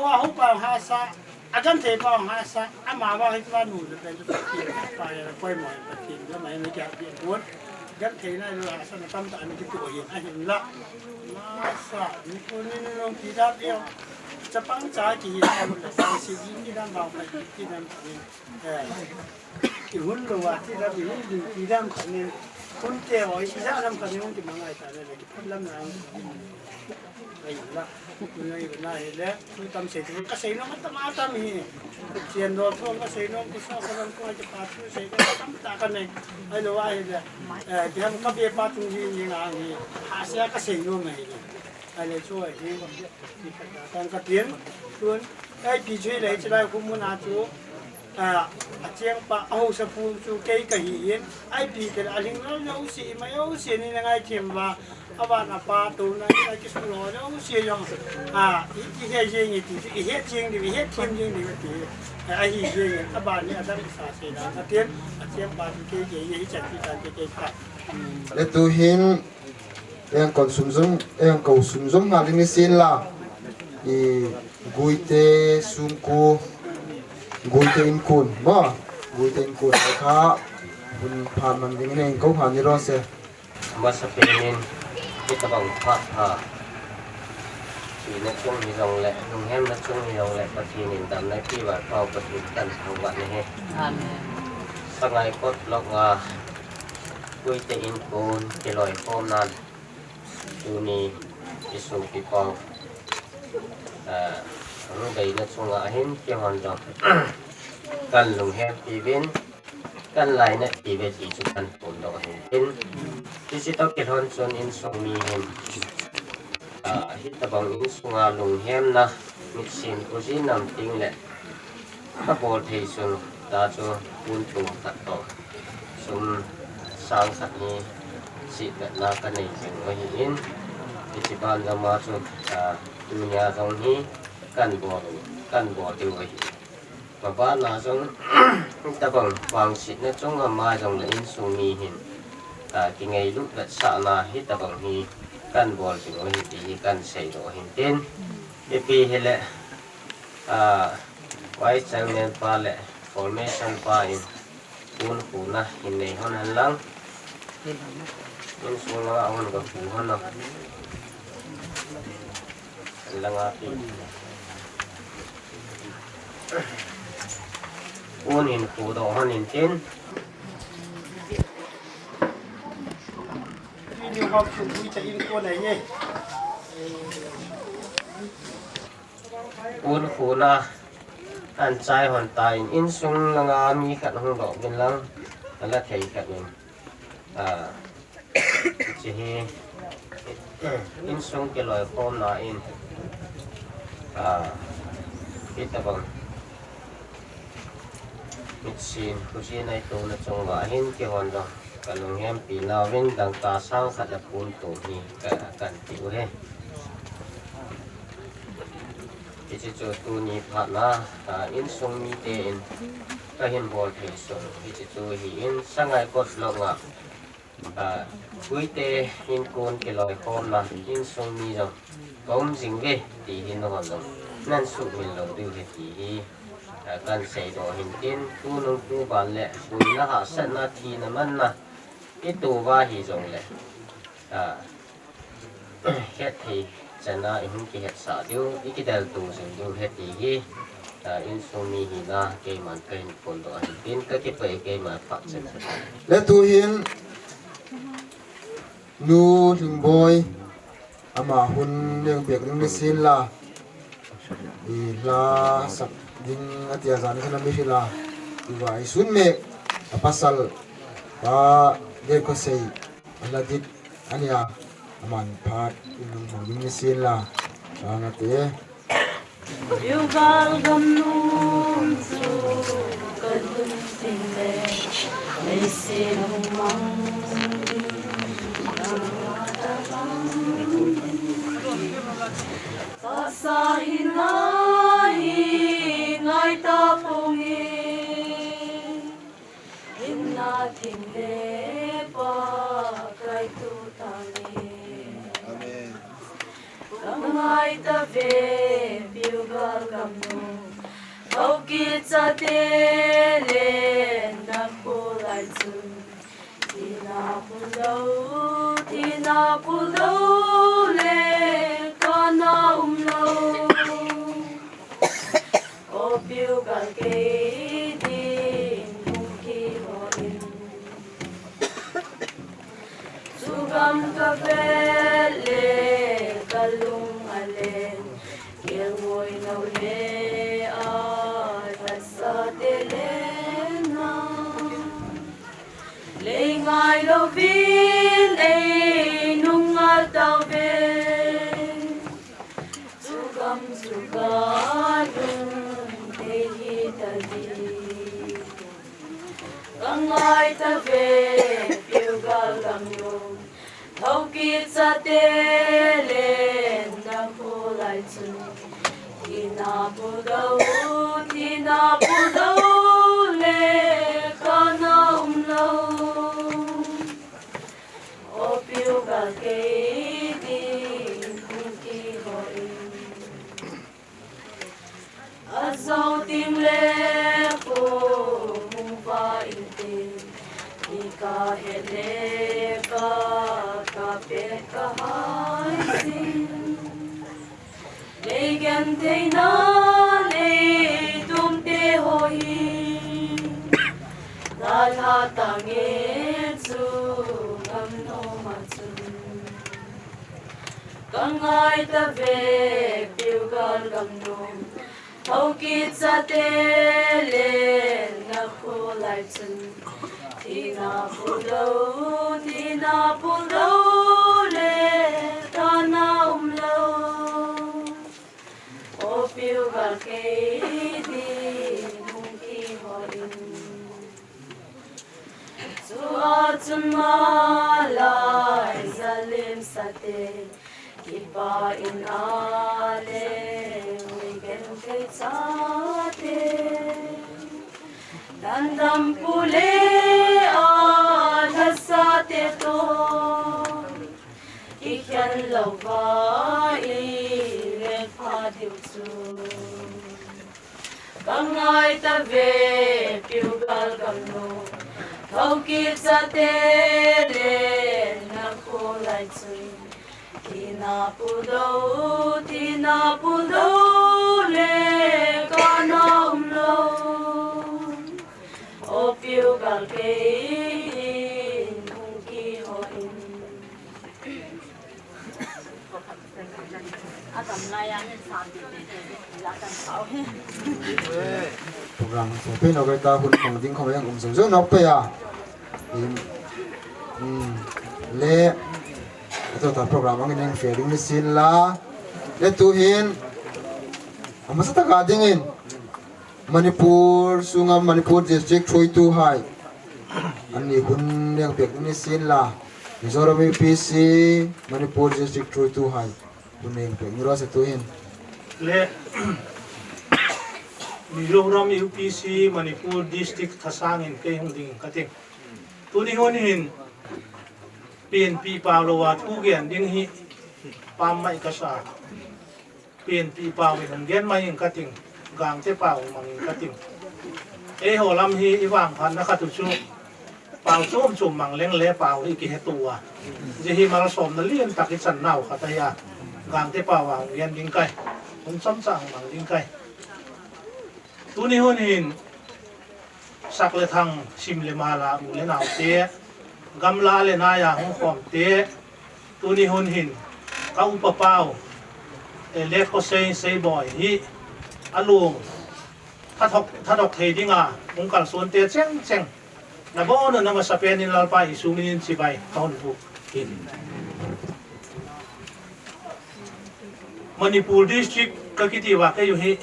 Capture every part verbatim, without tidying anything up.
Ahupa hahsa, agenthei pa hahsa, ama vang hi pa nu le pen chu Pathen pa ya koi mo Pathen le mai ni kya bi bon. Genthei na lo hahsa na tamtah ni kituh ahin, ahinla. Masa, ni ko ni ni long ti dam e. Chapang cha kihi na lo le sa si ni ni dam ba pa ti dam ni. Eh, i hun lou a, ti dam, i hun ding, ti dam khat nin, hun te ho, i ja lam khat nin, hun ti mangai ta le, le, ki phat lam na, ai la, tu na i na he le, tu tam sei, tu ka sei no, ka tam a tam hi, ku chian do, tu ka sei no, ku sa ka lam, ku ai pa, tu sei ka tam ta ka nei, ai lo a he le, eh, ti ham ka be pa tu ni, ni nga hi, ha sia ka sei no ma he le, ai le chu ai hi, ti ka ta ka tin, tu, ai pi chu le, chi lai ku mu na chu, A, achengpa, ahaosapu chu kei kahi in, ipi tel a lhinglel jouse, ima jouse ni na ngaithem uva, avan apa touna hi akisun ho jouse jong, a, i, i he jeng e ti chu, i het jeng diu, i het them jeng diu ti, a, ahi jeng e, aban hi adang sa sei dan, atin, achengpa chu kei, kei, hichan chu tan kei, kei pa. Le tu hin, Engkon sum jong, engkon sum jong nga ding ni sin la. I Guite sumku, Guite inkon, ma, Guite inkon, kha, hun phat man ding in engkon ha ni ro se. Masa penin, hitabang phat ha. Sina chung hi jong le, lunghemna chung hi jong le, Pathen in damna kiva pau Pathen kan thangvah ni he. Amen. Sangaikot lok nga, Guite inkon, kiloi khom nan. Tuni i sopi pau, ah, lungdeina chunga hin kihon jong kan lunghempi uvin, kan lainatpi uve ti chu kan phondoh ahin. Hiche toh kilhon chun insung mi hin, ah, hitabang insunga lunghemna mitsin khuji nam ting le Ka bol thei sun ta chu pon tum khat toh sum sang khat ni sih vetna ka nei jing u ahi in, hiche ban jong ma chu, ah, tunia jong hi kan bol, kan bol diu ahi. Maban a jong tabang vangsetna chunga ma jong le insung mi hin, ah, kingailut vetsahna hitabang hi kan bol ding u ahi ti hi kan seidoh ahin tin. Ipi hile, ah, Vice Chairman pa le Formation pa in pon khuna hin nei hon hen lang. Insung langa hon ga khu hon a. Langa pi. Pon hin khudoh hon in tin. Ni hom chu bui ta in ko nei ye. Pon khuna an chai hon tan, insung langa mi khat hung doh uvin lang, ala thei khat in. Ah, hiche hi, insung kiloi khomna in, ah, hitabang mitsin, khuji nai tuna chunga hin kihon jong. Ka lunghempi nauvin dangka sang khat le pon tum hi ka, kan ti u ahi. Hiche chu tuni phat na, ah, insung mite in ka hin bol thei sun. Hiche chu hi in Sangaikot langa, ah, Guite inkon kiloi khomna insung mi jong ka um jing uve ti hi nahon jong nan sumil lou diu ahi ti hi, ah, kan seidoh ahin tin, tunung tuban le boina hahsatna thina manna i to uva hi jong le, ah, het thei chan a i hung kihetsah diu, i kidel to jing diu ahi ti hi, ah, insung mi hina keiman ka hin phondoh ahin tin ka kipah e, keima phat chen. Le tu hin Nu Lhingboi, ama hun neng bek ding ni sin la, i la sak ding ati a jan khan a mi hi la, i va i sun mek a pasal pa de ko sei, a la dit ania, aman phat i lung hong ding ni sin la, sang ati e. Yugal gam nung chu ka dun tin le, ei se lung mang. Tahsa hinna hi ngai ta pong e, hinna thim le Pakai tu ta nge. Amen. Ka nga Ngai ta ve, piu gal gamnu, Haokip chate le na kholai chun, thina pulou, thina pulou le kana umlou. O piu gal kei ding hung kihoi in. Chugam kavet le kalung alen, kelngoi nou le a lhasa te le na. Lei ngai louvin ei nung a tauve. Chugam chuka lung te hi ta di. Ka ngai ta ve, piu gal gamnu, Haokip chate le na kholai chun, thina pulou, thina pulou le kana umlou. O piu gal kei ding hung kihoi in. Ajou ting le pu hung va inte, ni kahet le ka, kapet kahai jin. Lei gentheina, lei tumte ho hi, na lha tange chu gamnom a chun. Ka ngai ta ve, piu gal gamnu, Haokip chate le na kholai chun, thina pulou, thina pulou le kana umlou. O piu gal kei ding hung kihoi in. Chua chun malai zalim sate, kipah in a le, ui genthei chate, Dandam pu le a lhasa te toh, kikhen louva i leng pha diu chu. Ka ngai ta ve, piu gal gamnu, Haokip chate le na kholai chun, thina pulou, thina pulou le kana umlou. O piu gal kei ding hung kihoi in. Program so pe no ka hun khong ding khong yang um zo zo nok pe ya. In, in, le, ito ta program ang in fair ding ni sin la. Le tu hin, amasa ta ka ding in. Manipur sunga Manipur District throituhai. Ani hun neng pek ni sin la. Mizoram U P C, Manipur District throituhai. Hun neng pek ni ro se tu hin. Le, Mizoram U P C, Manipur District thasang in kei hung ding ka ting. Tuni hun hin, P N P pau lou a thu gen ding hi, pam mai ka sa. P N P pau in hung gen mai in ka ting, Gangte pau mang in ka ting. Eiho lam hi i vangphatna khat u chu, pau chom chom mang leng le pau hi kihe tou a. Ji hi malsomna lian tak i chan nau khat ahi a. Gangte pau a hung gen ding kai. Hung chomcha hung mang ding kai. Tuni hun hin, sak le thang, sim le mal a u le nau te, gamla le nai a hung khom te, tuni hun hin, ka upa pau, eh, Letkosei Seiboi hi, a lung, thadok, thadok thei ding a, hung kalson te cheng cheng, na bon na masa pen in Lalpa Jesu min in chibai, ka hun bu. Manipur District ka kiti uva kei u hi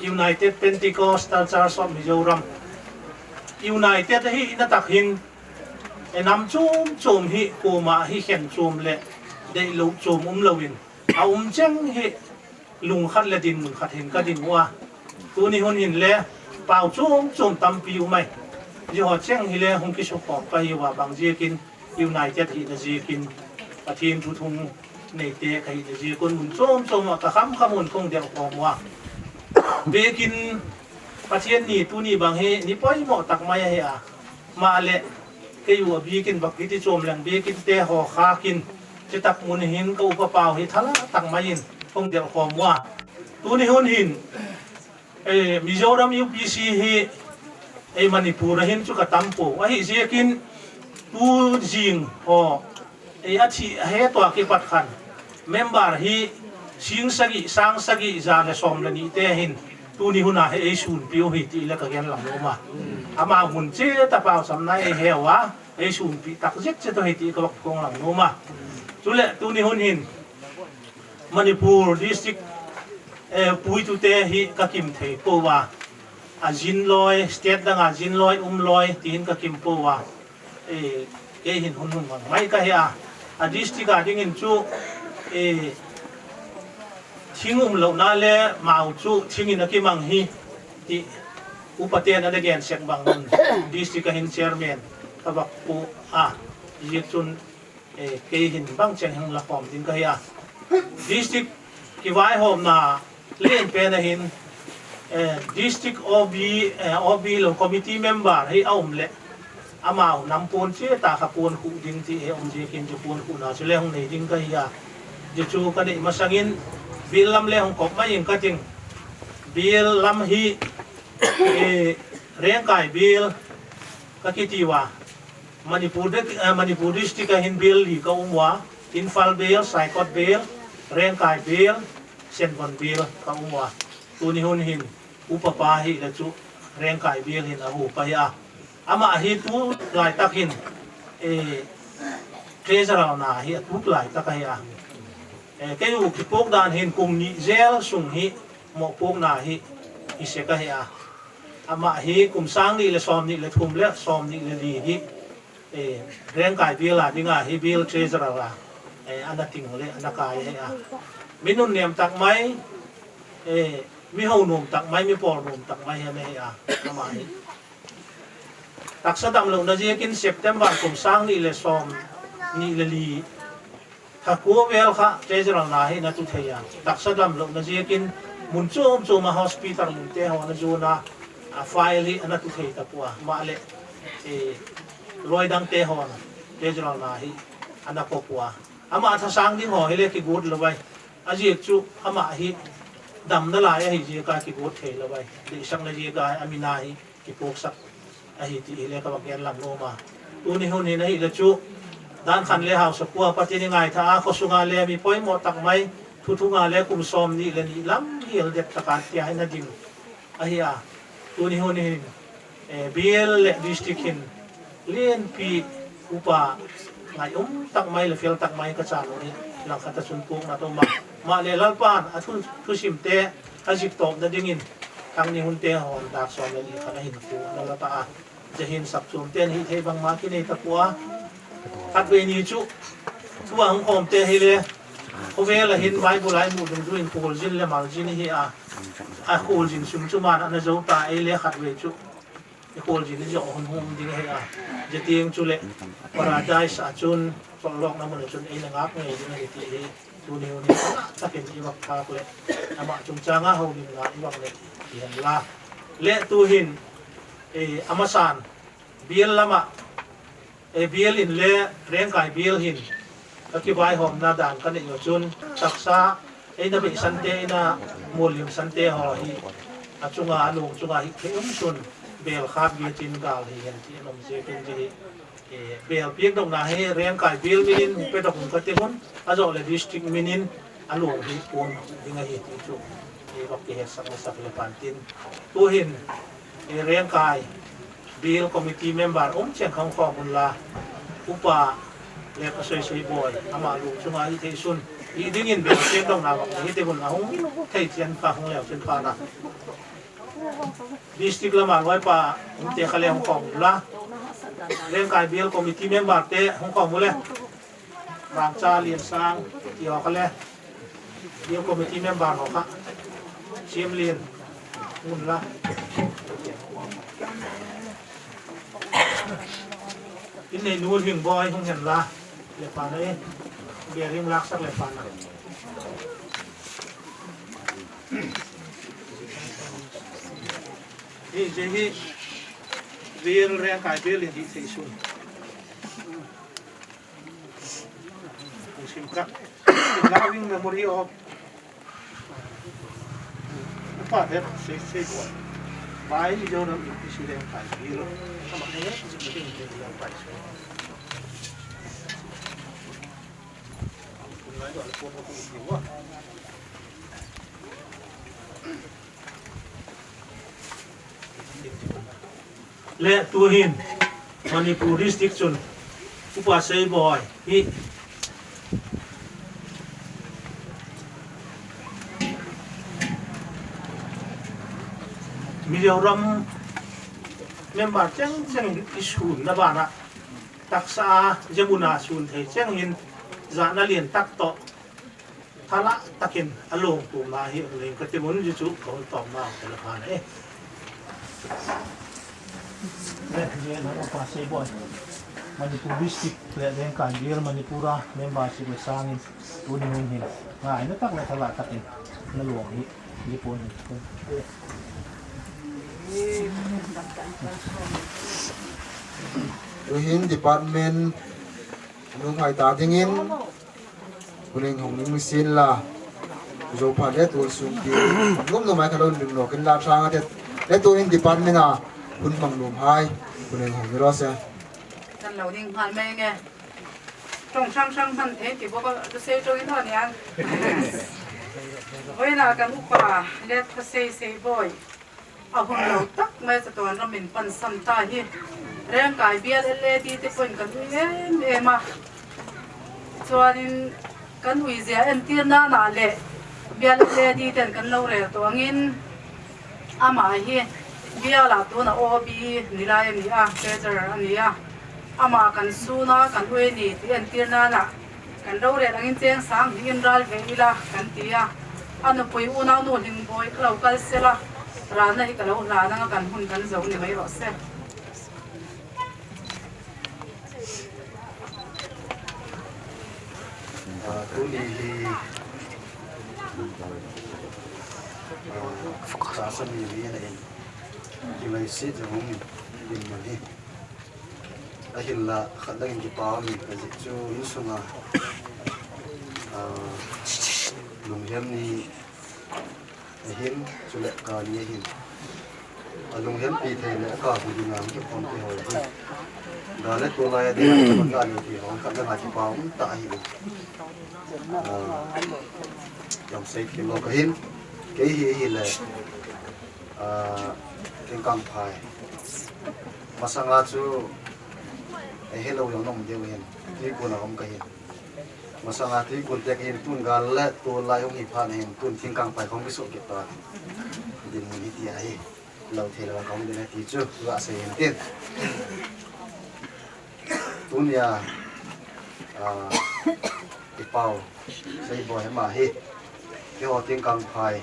United Pentecostal Church of Mizoram. United ahi na tak hin, e nam chom chom hi koma hi khen chom le deilou chom um lou in, a um cheng hi lung khat le dinmun khat hin ka ding u a. Tuni hun hin le pau chom chom tampi um ai. Ji ho cheng hi le hung kisukhom ka hi uva bang ji kin United hina ziakin Pathen thuthung neite kahi le jeh un mun chom chom a ka kham kham un kong del khom uva. Biakin Pathen ni tuni bang hi ni poimo tak mai ahi a. Male kei u a biakin bak kiti chom leng biakin te ho kha kin. Chitak mun hin ka upa pau hi thala tak mai in kong del khom uva. Tuni hun hin eh, Mizoram U P C hi eh, Manipur a hin chu ka tam po. Ahi ziakin tu jing ho eh, a thi a he tua kipat khan member hi sing sagi, sang sagi, za le som le ni te hin tuni hun a hi ei sunpi u hi ti le ka gen lang nom a. Ama hun che ta pau sam na ei he uva ei sunpi tak zet che to hi ti ka vak kong lang nom a. Chule tuni hun hin Manipur district eh, puitu te hi ka kim thei po uva. A jin loi, state dang a jin loi, um loi, ti hin ka kim po uva. Eh, kei hin hun hun mang mai ka hi a. A district a ding in chu eh, thing um lo na le mau chu thing in a kimang hi ti upa te na de gen sek bang un district a hin chairman ka vak po a. Ziak chun eh, kei hin bang cheng hung la khom ding ka hi a. District kivaihomna len pen a hin eh, district O B, eh, O B lo committee member hi a um le amau nam pon che ta kha pon khu ding ti he um je kin je pon khu na chu le hung nei ding ka hi a. Je chu ka nei masang in bill lam le hung kop mai in ka ting. Bill lam hi eh, Rengkai bill ka kiti uva. Manipur de, eh, Manipur district a hin bill li ka um uva, Imphal bill, Saikot bill, Rengkai bill, Senvon bill ka um uva. Tuni hun hin upa pa hi le chu Rengkai bill hin a hu pa hi a. Ama hi tu lai tak hin eh, treasurer na hi a tu lai tak a hi a. Eh, kei u kipok dan hin kum ni zel sung hi mo pok na hi hi se ka hi a. Ama hi kum sang ni le som ni le thum le som ni le li hi eh, Rengkai bill a ding a hi bill treasurer a eh, ana ting le ana kai he a. Mi nun nem tak mai eh, mi ho nom tak mai, mi por nom tak mai he me he a. Ama hi taksa dam lo na ziakin September kum sang ni le som ni le li Thaku vel kha treasurer na hi na tu thei a. Taksa dam lo na ziakin mun chom chom a hospital mun te ho na zuna a file hi ana tu thei ta pua. Ma le eh, loi dang te ho na treasurer na hi ana ko pua. Ama thasang ding ho hi le kigot lo vai. A ziak chu ama hi dam na lai a hi ziak a kigot thei lo vai. Deisang na ziak a ami na hi kipoksak ahi ti hi le ka vak gen lang nom a. Tuni hun hin ahi le chu dan khan le hausa pua Pathen i ngaitha a kho sunga le mi poimo tak mai thu thunga le kum som ni le ni lam hil det taka tia hi na ding ahi a. Tuni hun hin eh, bial le district hin lianpi upa ngai um tak mai le fel tak mai ka chan u hi lang khat a chun puk na to ma. Ma le Lalpan a thu, thusim te a zik tawp na dingin thang ni hun te hon dak som le ni khan a hin pu na la ta a. Jahin sak chum ten hi thei bang ma ki nei ta pua. Khat ve ni chu tua hung khom te hi le khovel a hin Bible ai mu dung dung in khol zin le mal zin hi a. A khol zin sum chu man a na zo ta ei le khat ve chu. I khol zin i zo hun hum ding hi a. Jating chu le paradise a chun, paradise na mun a chun ei na ngak ngei ding hi ti hi. Tuni hun hi takin i vak thak le ama chungchang a houlimna i vak le i hen la. Le tu hin eh, amasan bial lama eh, bial in le Rengkai bial hin ka kivaihomna dan ka nei u chun taksa ei na beisan te ei na mulim san te ho hi a chunga a lung chunga hi thei um chun bel khat bia chin gal hi hen ti nom je kin je hi. Eh, bel piak dok na hi Rengkai bel min in hung pe dok hung ka ti hun, a zo le district min in a luang hi puang ding ahi ti chu. Eh, vak ki he sak le sak le pan tin. Tu hin, eh, Rengkai bel committee member um cheng khang khom un la. Upa le ka soi soi boy, ama lu chunga hi thei sun. Hi ding in bel piak dok na vak hi te hun a hung thei chian pa hung leo chian pa na. District lama loi pa um te kha le hung khom un la. Rengkai bel committee member te hung khom un le. Bangcha Lian Sang, ti ho kha le. Bel committee member ho kha. Sim Lian, un la. In nei nu Hing Boy hung hen la. Le pa nei. Bearing laksak le pana. Hi, je hi, real, real kai bearing hi thei sun. Sim ka. Loving memory of Upa het sei sei bo. Bai Mizoram in isi leng pai biro. Kama ne isi leng pai so. Kun lai do le pon ko isi wa. Le tuhin Manipur district chun Upa Seiboi hi Mizoram member cheng cheng in isun na bana taksa a jemuna sun thei cheng hin jana lien tak to thala takin along kum na hi leng kati mun ji chu kong tom ma ka la phan e. Le je na Upa Seiboi Manipur district le Lengkai Bial Manipur a membership le sangin tuni hin hin ngai na tak le thala takin na long hi ji pon hin. Tuhin department lunghai ta dingin Kuning hong ning sin la. Zo pha le tul sung ki. Ngom no mai ka lo ning no kin la chang a te. Le tu in department a hun mang nom hai. Kuning hong ni ro se. Kan lo ning han mai nge. Tong sang sang han the ki bo ko tu se to in ho ni ang. Oi na kan upa le pha sei sei boi. A hun lo tak mai chatuan ramin pansan ta hi. Rengkai bial L A D te pon kan ui em em a. Chuanin kan ui zia entir na na le bial L A D ten kan lo rel to angin ama hi bial a tuna O B ni lai a ni a, treasurer a ni a. Ama kan suna kan ui ni ti entir na na. Kan rorel angin cheng sang hi in ral ve ila kan ti a. A nupui unau nu Hlingboi ka lo kal sela. Ralna hi ka lo hlan anga kan hun kan zo ni mai ro se. Ah, tuni hi, ah, ka sa mi ni na in. Ki mai si jong in man hi. Ahinla, khat dangin kipa um in ka zik chu insunga, ah, lunghem ni ahin, chule ka ni ahin. A lunghempi thei le ka hu dinga kikhom te ho ahin. Da le tulai a dinga kikhom da ni ti ho, khat danga kipa um ta ahin. Ah, jong sei kilo ka hin. Kei hi, hi le. Ah, Tingkangphai. Masanga chu, eh, hello jong nom deu hin. Tuikun a um ka hin. Masanga tuikun te ka hin tun gal le tulai hung hi phan hin tun Tingkangphai hung kisu kit ta. Dinmun hi ti ahi. Lo thei lo ka hung din ahi ti chu, va sei hin tin. Tunia, ah, i pau, Seiboi hema hi, keiho Tingkangphai,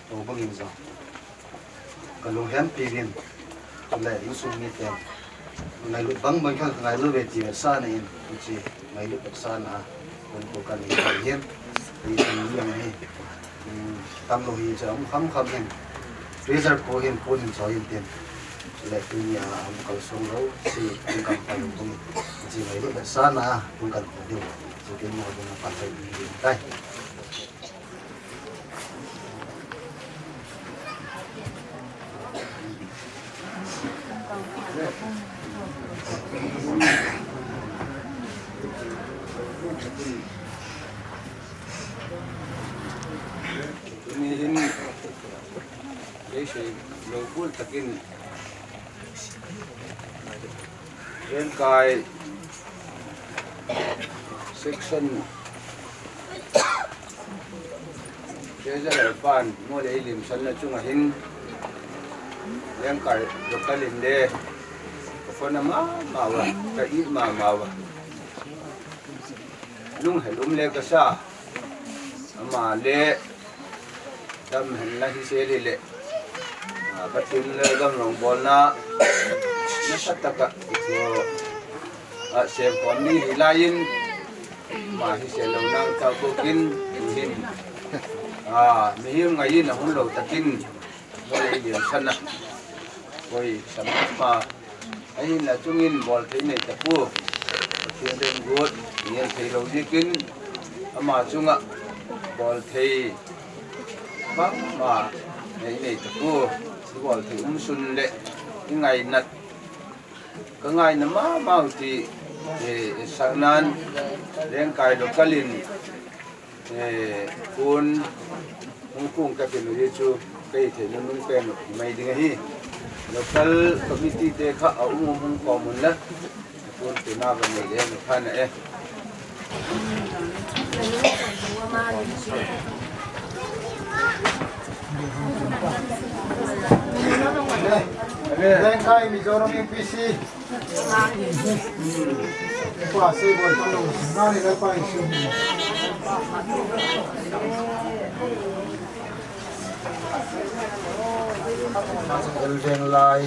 ho bangin jong. Ka lunghempi uvin, chule insung miten, ngailut bang bang kha ngailut ve ti ve sa na in, hiche ngailut ve sa na, kon ko kan hi hin, hi hin yang hi. Hmm, tamlou hi chu um kham kham hin. Freezer ko hin pon hin choi hin tin. Chule tunia um kalsong lou, si Tingkangphai lou bung. Chi mai lou le sa na, bung kan ko diu. Chi tin mo bung pa chai tai. Tuni hin, leisei lou bul takin, Rengkai section treasurer pan, mo le lim san na chunga hin, Rengkai local in le, ka phone ma ma wa, ka i ma ma wa. Lunghel um le ka sa, ama le, dam hen la hi se le le. Ah, Pathen le gam long bolna, nasa taka, ito, ah, sem khom ni hi lai in, Ma hi se lo nang tau ko kin hin. A, mihem ngai in a hun lo takin. Moi lian sana. Koi sama ma. Ahin a chungin bol thei nei tapu. Pathian len gut. Nian thei lo dikin. Ama chunga bol thei. Bang ma. Nei nei tapu. Bol thei um sun le. I ngai nat. Ka ngaina mama u ti, eh, sangnan, Rengkai local in, eh, kun, hung kung ka tin u hi chu, ka hi thei nung nung pen u mai ding ahi. Local committee te kha a um um hung kom un la, kun tu na ba nei le, nu kha na e. Rengkai Mizoram M P C. Pa sei boi tong lo. Nga ni la pa isu. Elven lai.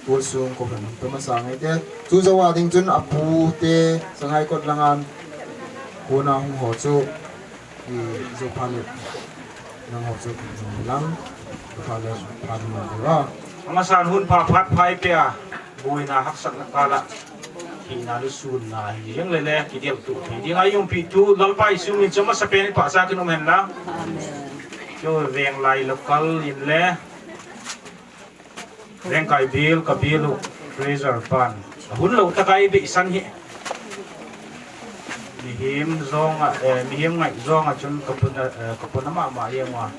Kul sung ko kan pema sang ai te. Chu zawa ding chun apu te Sangaikot langan. Kona hung ho chu. I, zo pha le, nang ho chu, lang, zo pha le, pha le, nang ho la. Amasan hun pha phat phai pe a, buina haksatna kala, hina le sunna, hi jeng le le, kidel tu, hi ding a yung pi tu, Lalpa Jesu min chama sa pen pa sa kin um hen la. Amen. Kyo veng lai local in le. Rengkai bil, ka bil u, Fraser pan. Hun lo takai be san hi. Mihem zonga, eh, mihem ngai zonga chun ka pun, eh, ka pun ama ma yeng wa.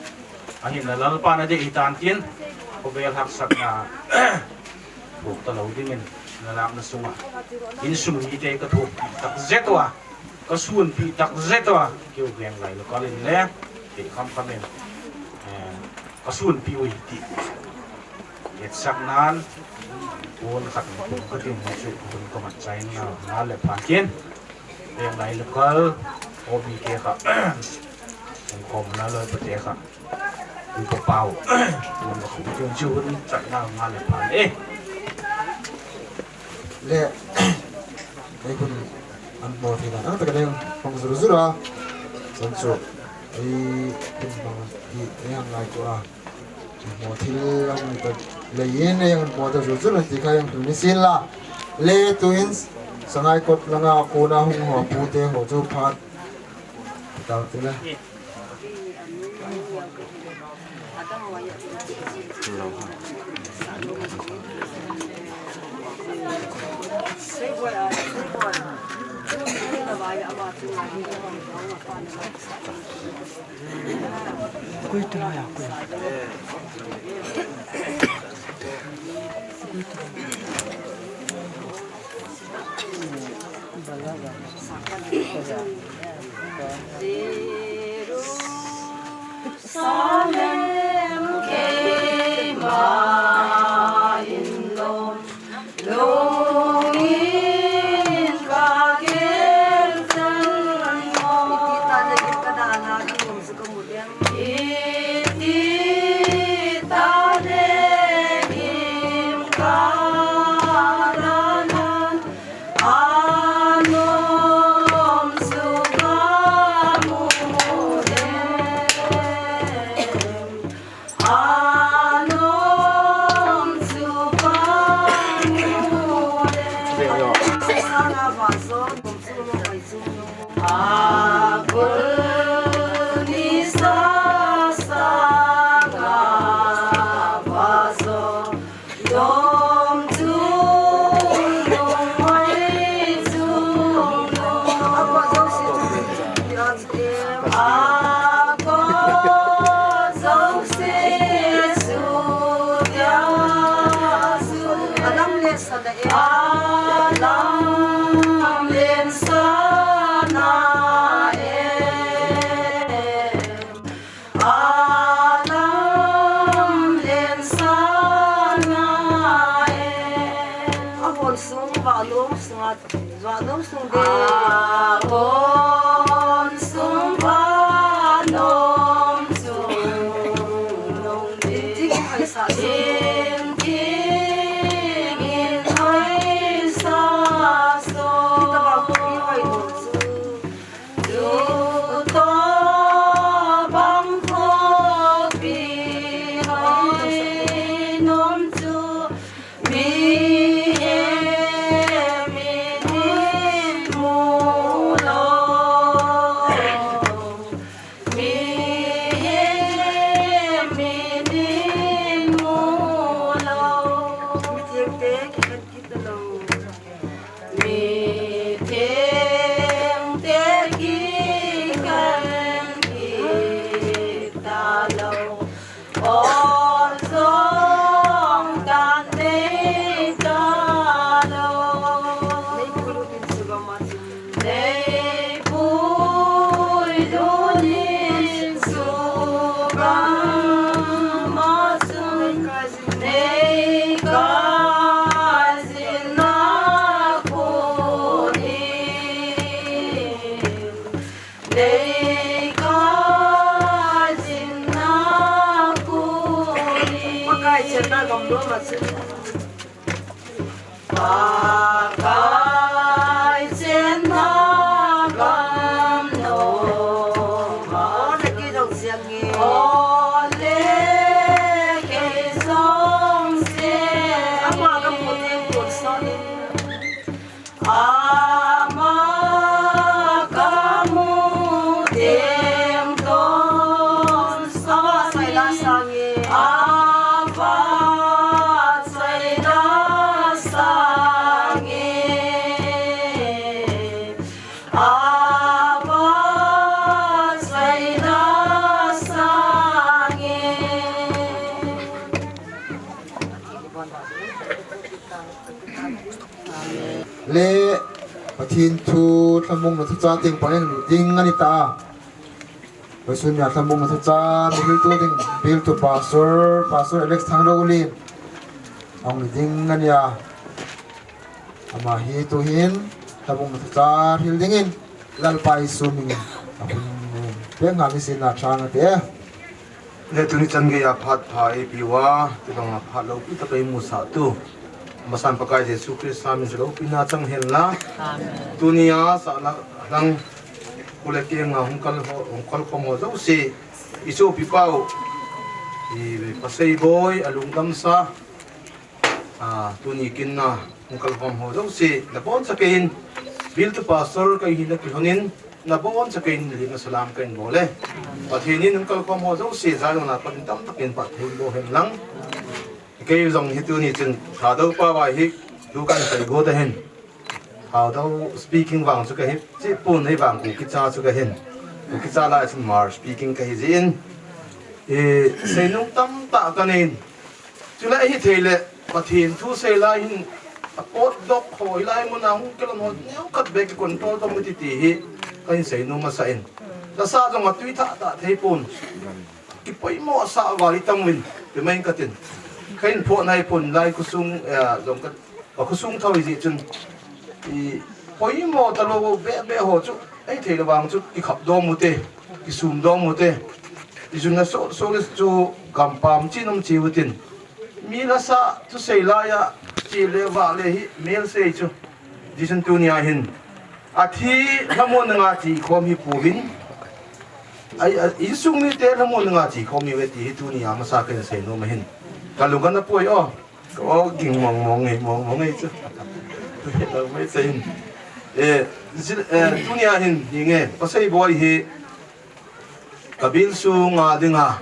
Ahin la Lalpa na de hitan tin. Ko bel haksatna. Buk ta lo dingin. Na lang na sunga. In sum ni te ka thuk tak zet wa. Ka sunpi tak zet a, keu veng lai local in le, ti kham kham in, eh, ka sunpi ui ti. Etsak nan, kun khat kun ka tin chu, kun ka mat chai na, na le phan tin. Veng lai local, O B K kha, kun kom na loi pa te kha. Upa pau. Upa pau. Chun chu hun chat na nga le phan e. Le. Ei kun an mo thei dan. Ang ta ka deng pang zuru zuru a. San chu. Ei kun pang i ei ang lai tu a. Mo thil ang ta le yin ei ang mo ta zuru zuru ti kha ang tu ni sin la. Le tu in Sangaikot langa kona hung ho pu te ho chu phat. Tau tu le. Jerusalem keima in lom, lungin ka gel chan mo. Iti ta le gim ka dana, gim su ka mu ding. Iti ta le gim ka dana. Anom suka mu dem. Anom suka mu dem. Sana vazo, nom suka mu dem. Akul ni sa sanga vazo. Dom chung nung mai chung nung. Ako jouse su dia su. Alam le sa da e. Alam len sa na e. Alam len sa na e. Ahon sung vanom sunga, vanom sung de. Ahon sung vanom sung nung de. Ting hai sa sung. Ting ting in hai sa sung. Kita ba ko pi hai nom sung. Pakai chenna gam lou ma chu. Pakai chenna gam lou ma. O le kei jong siang e. O le kei jong siang e. Ama kamu teng kon son in. Ama kamu teng kon son in. Ava chai la sang e. Ava chai la sang e. Ava chai la sang e. Le Pathen thu lhamonna thuchah teng pan in lut ding ani ta. Vasun nia lhamonna thuchah mi bil tu ding, bil tu pastor, Pastor Alex Thangloulin ahung lut ding ani a. Ama hi tuhin lhamonna thuchah hril dingin Lalpa Jesu minin ahung peng ha mi sin na chang ate. Le tuni chan geiya phat pha eipe uva, tibanga phat loupi tah eimusah tu, amasan Pakai Jesu Christa min loupina chang hen lang. Amen. Tunia sahlang, lang, kule kenga hung kal ho, hung kal khom ho jouse, i sopi pau, i pasei boi, alungdamsa, a, tuni kin na hung kal khom ho jouse, nabonchauvin, bil tu pastor kahi na kilhonin, nabonchauvin, lim na salam kahin bol e. Pathen in hung kal khom ho jouse, jai lona Pathen tamtah in phatthei boh hen lang. Kei jong hi tuni chun, Thadou pao a hi, tu kan sei go ta hen. Thadou speaking vang chu kahi, chi pun ei vang Kuki cha chu kahin. Kuki cha lai chun Hmar speaking kahi jin. E, seinom tamtah kanei. Chule hithei le, Pathen thu sei lai hin, apot doh ho, hilai muna hung kilhon ho, neokhat beh kicontrol tong iti ti hi, kahin seinom masa in. Lasa jong atui tha tha thei pon. Kipoimo sa val itam uvin, ti mai katin. Kahin pho nai pon lai khosung, eh, jong ka, ka khosung thou iji chun. I poimo talou beh beh ho chu, eithei le vang chu, kikhap dom ute, kisum dom ute. Ijun na so, so le chu gampam chi nom chi utin. Mi lasa thusei laiya, chi le va le hi, mel sei chu. Jisun tunia hin. Athi lhamonna nga chi khom hi pouvin. Ai, a, insung mite lhamonna nga chi khom hi ve ti hi tunia masa kahin seinom ahin. Kalung kana poi o. Ka o ging mong mong ngei, mong mong ngei chu. Lo mai sei hin. Eh, zil, eh, tunia hin, hinge, pasei boi hi. Kabil sunga dinga.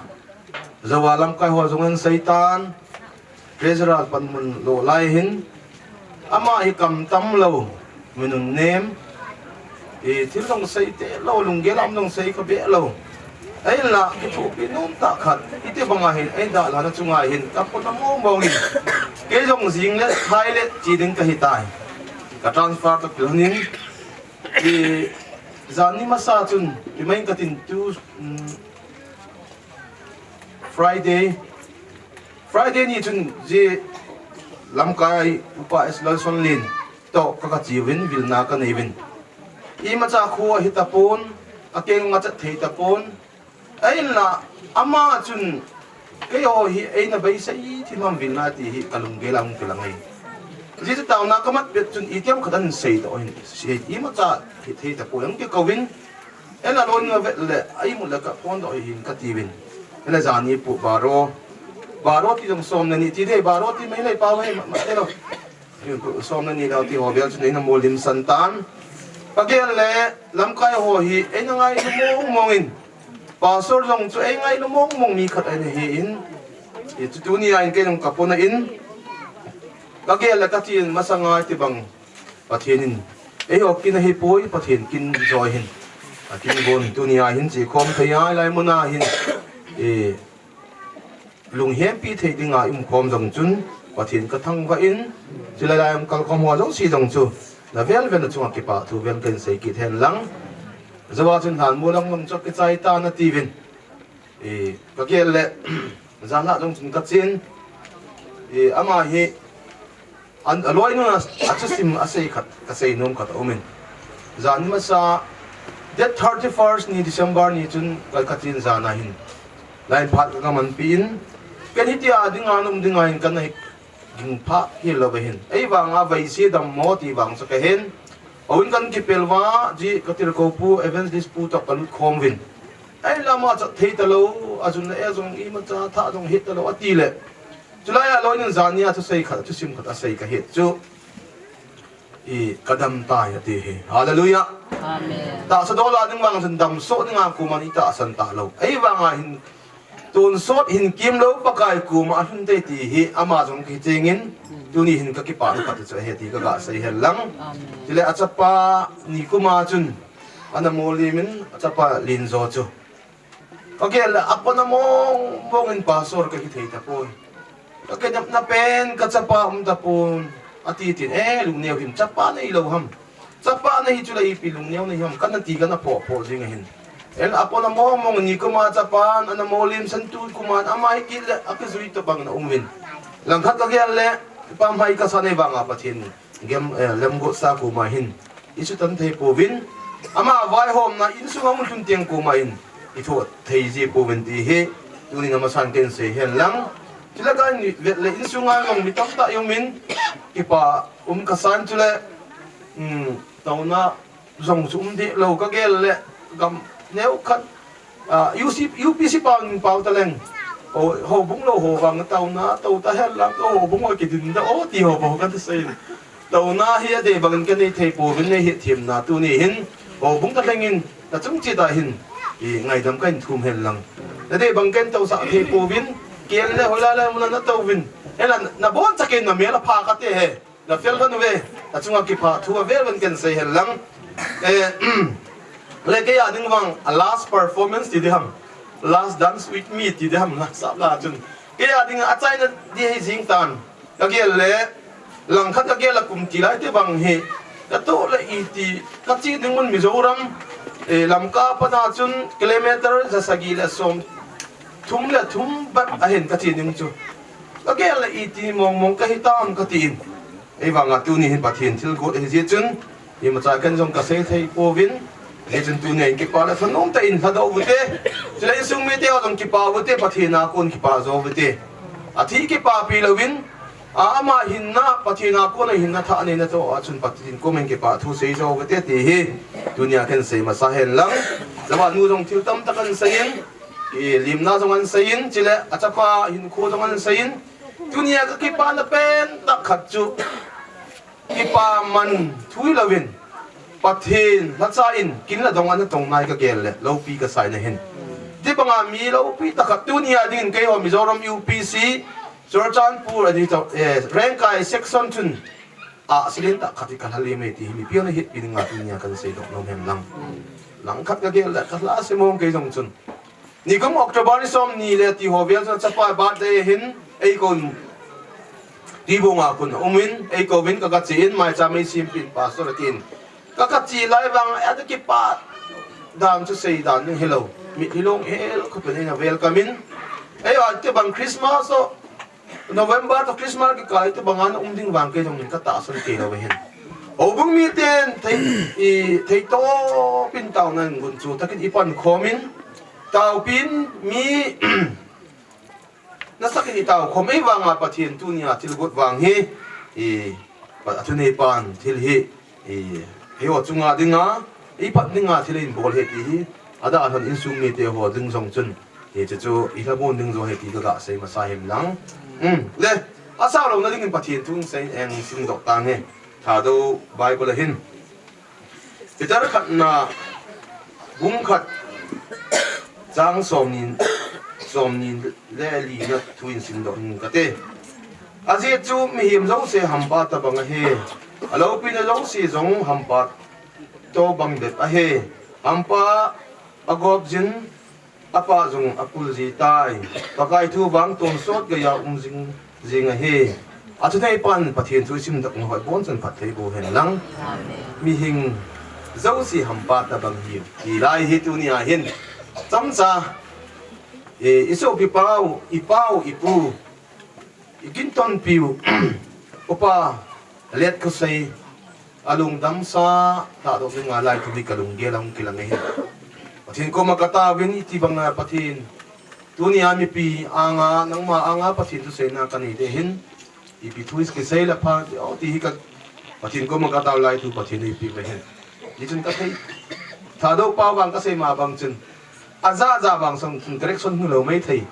Jouva lamkai ho jong ahin seitan, treasurer panmun lo lai hin, ama hi kam tam lou, mi nunnem, i thil jong sei te lou, lunggel a um jong sei kha be lou. Ahinla, kithopi nom tah khat, iti banga hin, ei dalhana chunga hin, ka pona mong mong in, kei jong jing le, thai le, chi ding kahi tai. Ka transfer toh kilhonin, i janhi masa chun, i mai katin tu, um, Friday, Friday ni chun ji lamkai Upa S Lalsonlin toh ka, kache uvin vilna kanei uvin. Imacha khu ahi tapon, akeng ngachat thei tapon. Ahinla ama chun keiho hi eina beisei thim ham vilna ti hi kalunggel a hung kilang e. Ji chu taona kamat pet chun itiham khat ahin sei toh hin sei imacha hithei tapon hung kikouvin. Ela loi na vet le, a imut le ka phone doh hin kati uvin. Ela jani pu baro. Baro ti jong som le ni ti dei, baro ti mai le pa mai ma, ma te lo. Som le ni lo ti ho bel chu nei na mo lim san tan. Ka gel le, lamkai ho hi, eina ngailu mong mong in. Pastor jong chu ei ngailu mong mong mi khat ahin ahi in. I chu tunia in kei jong ka pona in. Ka gel le ka chin masanga ti bang. Pathen in, eiho kin ahi poi, Pathen kin joi hin. Akin gon tunia hin chi khom thei a, hilai muna hin. E, lunghempi thei dinga i um khom jong chun, Pathen ka thangvah in, chulai lai um kal khom ho jong si jong chu. Na vel vel na chunga kipa thu vel kahin sei kit hen lang. Jouva chun lhan mu lang lang chu kichai ta nati uvin. E, ka gel le, jan lah jong chun ka chin. E, ama hi, An, a loi nuna, a thusim a sei khat, ka sei nom khat a um in. Jan masa, Date thirty-first ni December ni chun ka, ka chin jan a hin line phat ka, ka manpi in, ken hitia dinga nom dinga hin kana hi ging pha hilou ahin. Ei vanga vaise dammo ti vang chu ka hin. Ahin kan kipel uva, ji ka tirko pu, evangelist pu toh ka lut khom uvin. Ei lama chat thei talou, ajun le ejong imacha tha jong het talou ati le. Chulai a loi nin jania thusei khat, thusim khat asei ka het chu. I ka dam tai ati hi. Hallelujah. Amen. Tahsa dol a ding vang chun damsot dinga koiman i tahsan talou. Ei vanga hin tonsot hin kimlou Pakai koma alhun tei ti hi ama jong kichingin tuni hin ka kipah khat chu ahi ti ka ga sei hen lang. Amen. Chule achapa ni kuma chun ana molimin achapa Linjo chu. Ka gel le, apon a mong mong in pastor ka hithei tapoi. Ka kinepna pen ka chapa um tapon. Ati tin, eh, lungneo him, chapa neilou ham. Chapa nahi chule ipi lungneo nahi ham, kana ti kana phoh phoh jing ahin. El apon a mong mong ni kuma chapan, ana molim san tu kuma, ama hi kile, akijui tabang na um uvin. Langkhat ka gel le, pamhai ka sa nei vanga Pathen gem, eh, lemgotsa kuma hin i sutan thei pouvin, ama vaihomna insunga hung lhun teng kuma hin i thoh thei ji pouvin ti hi tunin amasan ken sei hen lang. Chule ka ni vet le insunga jong mi tamtah i umin, kipa um ka san chule, um, taona jong chu um deh lou ka gel le gam neo khat, ah, U C, U P C pau in pau ta leng. O, houbung lou ho vang taona, tou ta hen lang, o, houbung ho kidin da, o, ti ho bou ka ti sei. Taona hi adeh bangin ka nei thei pouvin nei hetthemna tuni hin. Houbung ta lengin, ta chung chi ta hin. I ngaidam ka in thum hen lang. Adeh bang ken tousah thei pouvin, ken le hoilai lai muna na touvin. Hela na bon chakin na mel a pha ka te he. Na fel lhon uve, achunga kipah thu avel vel ken sei hen lang. Eh, le kei a ding vang, a last performance ti ding ham. Last dance with me ti ding ham, na sap la chun. Kei a ding achaina di hi jing tan. Ka gel le, langkhat ka gel a kum ti lai te bang hi. Ka toh le iti, ka chi ding mun Mizoram, eh, Lamka pana chun kilometer ja sagi le som thum le thum bep ahin ka chi ding chu. Ka gel le iti mong mong ka hi tam ka ti in. Ei vanga tuni hin Pathen thilgot ahi jeh chun, imacha ken jong ka sei thei pouvin, hijeh chun tunia in kipa le thanom tah in lhadoh uvin te, chule insung mite ho jong kipa uvin te, Pathen a kon kipa jo uvin te. Athi kipapi louvin, a ama hinna, Pathen a kon a hinna thah neina toh a chun Pathen koma in kipa thu sei jo uvin te ti hi, tunia ken sei masa hen lang. Lama nu jong thil tamtah kan sei in, i limna jong an sei in, chule achapa hinkho jong an sei in, tunia ka kipana pen tah khat chu, kipa man thu hi louvin, Pathen lhacha in kin le dong ana tong nai ka gel le, loupi ka sai na hin. Ti banga mi loupi tah khat tunia dingin keiho Mizoram U P C, Churachandpur a ding toh, eh, Rengkai section chun, ah, silin tah khat hi ka lha le mai ti hi mipi hon a hetpi dinga tunia kan seidoh nom hen lang. Langkhat ka gel le, ka lha se mong kei jong chun. Nikum October ni som ni le ti ho vel chun achapa birthday hin, ei kon. Tibong a kon a um in, ei kou vin ka, ka chi in, maicham ei simpin pastor a tin. Ka, ka chi lai vang, a kipa dan chu sei dan ding hilou. Mitlhi long hel, ka pen in a welcome in. Ei, a te bang Christmas o, November to Christmas kikal te banga na um ding vang kei jong in ka tahsan kei lou hin. Houbung miten thei, i, thei to pin taona in gun chu takin i pan khom in, taopin mi nasakin i tao khom ei vanga Pathen tunia thilgot vang hi, i, pa, a thunei pan thil hi, i, eiho chunga dinga, i pat dinga thil in bol hi ti hi, ada lhon insung mite ho ding jong chun, Hiche chu i lhabon ding jo ahi ti ka ga sei masa hen lang. Um, le, asao louna dingin Pathen thu sei eng simdoh tang e. Thadou Bible a hin. Peter khatna bung khat chang som ni, som ni le lina thu in simdoh ing kate. Ajeh chu mihem jouse hampa tobang ahi. Aloupina jouse jong hampa tobang bep ahi. Hampa agop jin Apa jong apul ji tai. Pakai thu vang tonsot geiya um jing, jing ahi. Athunei pan Pathen thu isimdoh nau hi abonchan phatthei boh hen lang. Amen. Mihing jouse hampa tobang hiu. Hilai hi tunia hin. Chomcha. E, i sopi pau, i pau, i pu. I kintonpiu, Upa Letkhosei, Alungdamsa tahdoh dinga lai thu hi kalunggel a hung kilang ahi. Pathen koma kataovin, itibanga Pathen, tunia mipi anga, nangma anga Pathen thuseina kanei ding ahin, ipi thu hi kisei le pha, o ti hi ka, Pathen koma katao lai thu Pathen in eipeh ahin. Hichun kathei, Thadou pao vang kasei ma bang chun, ajah jah vang sang chun correction hilou maithei.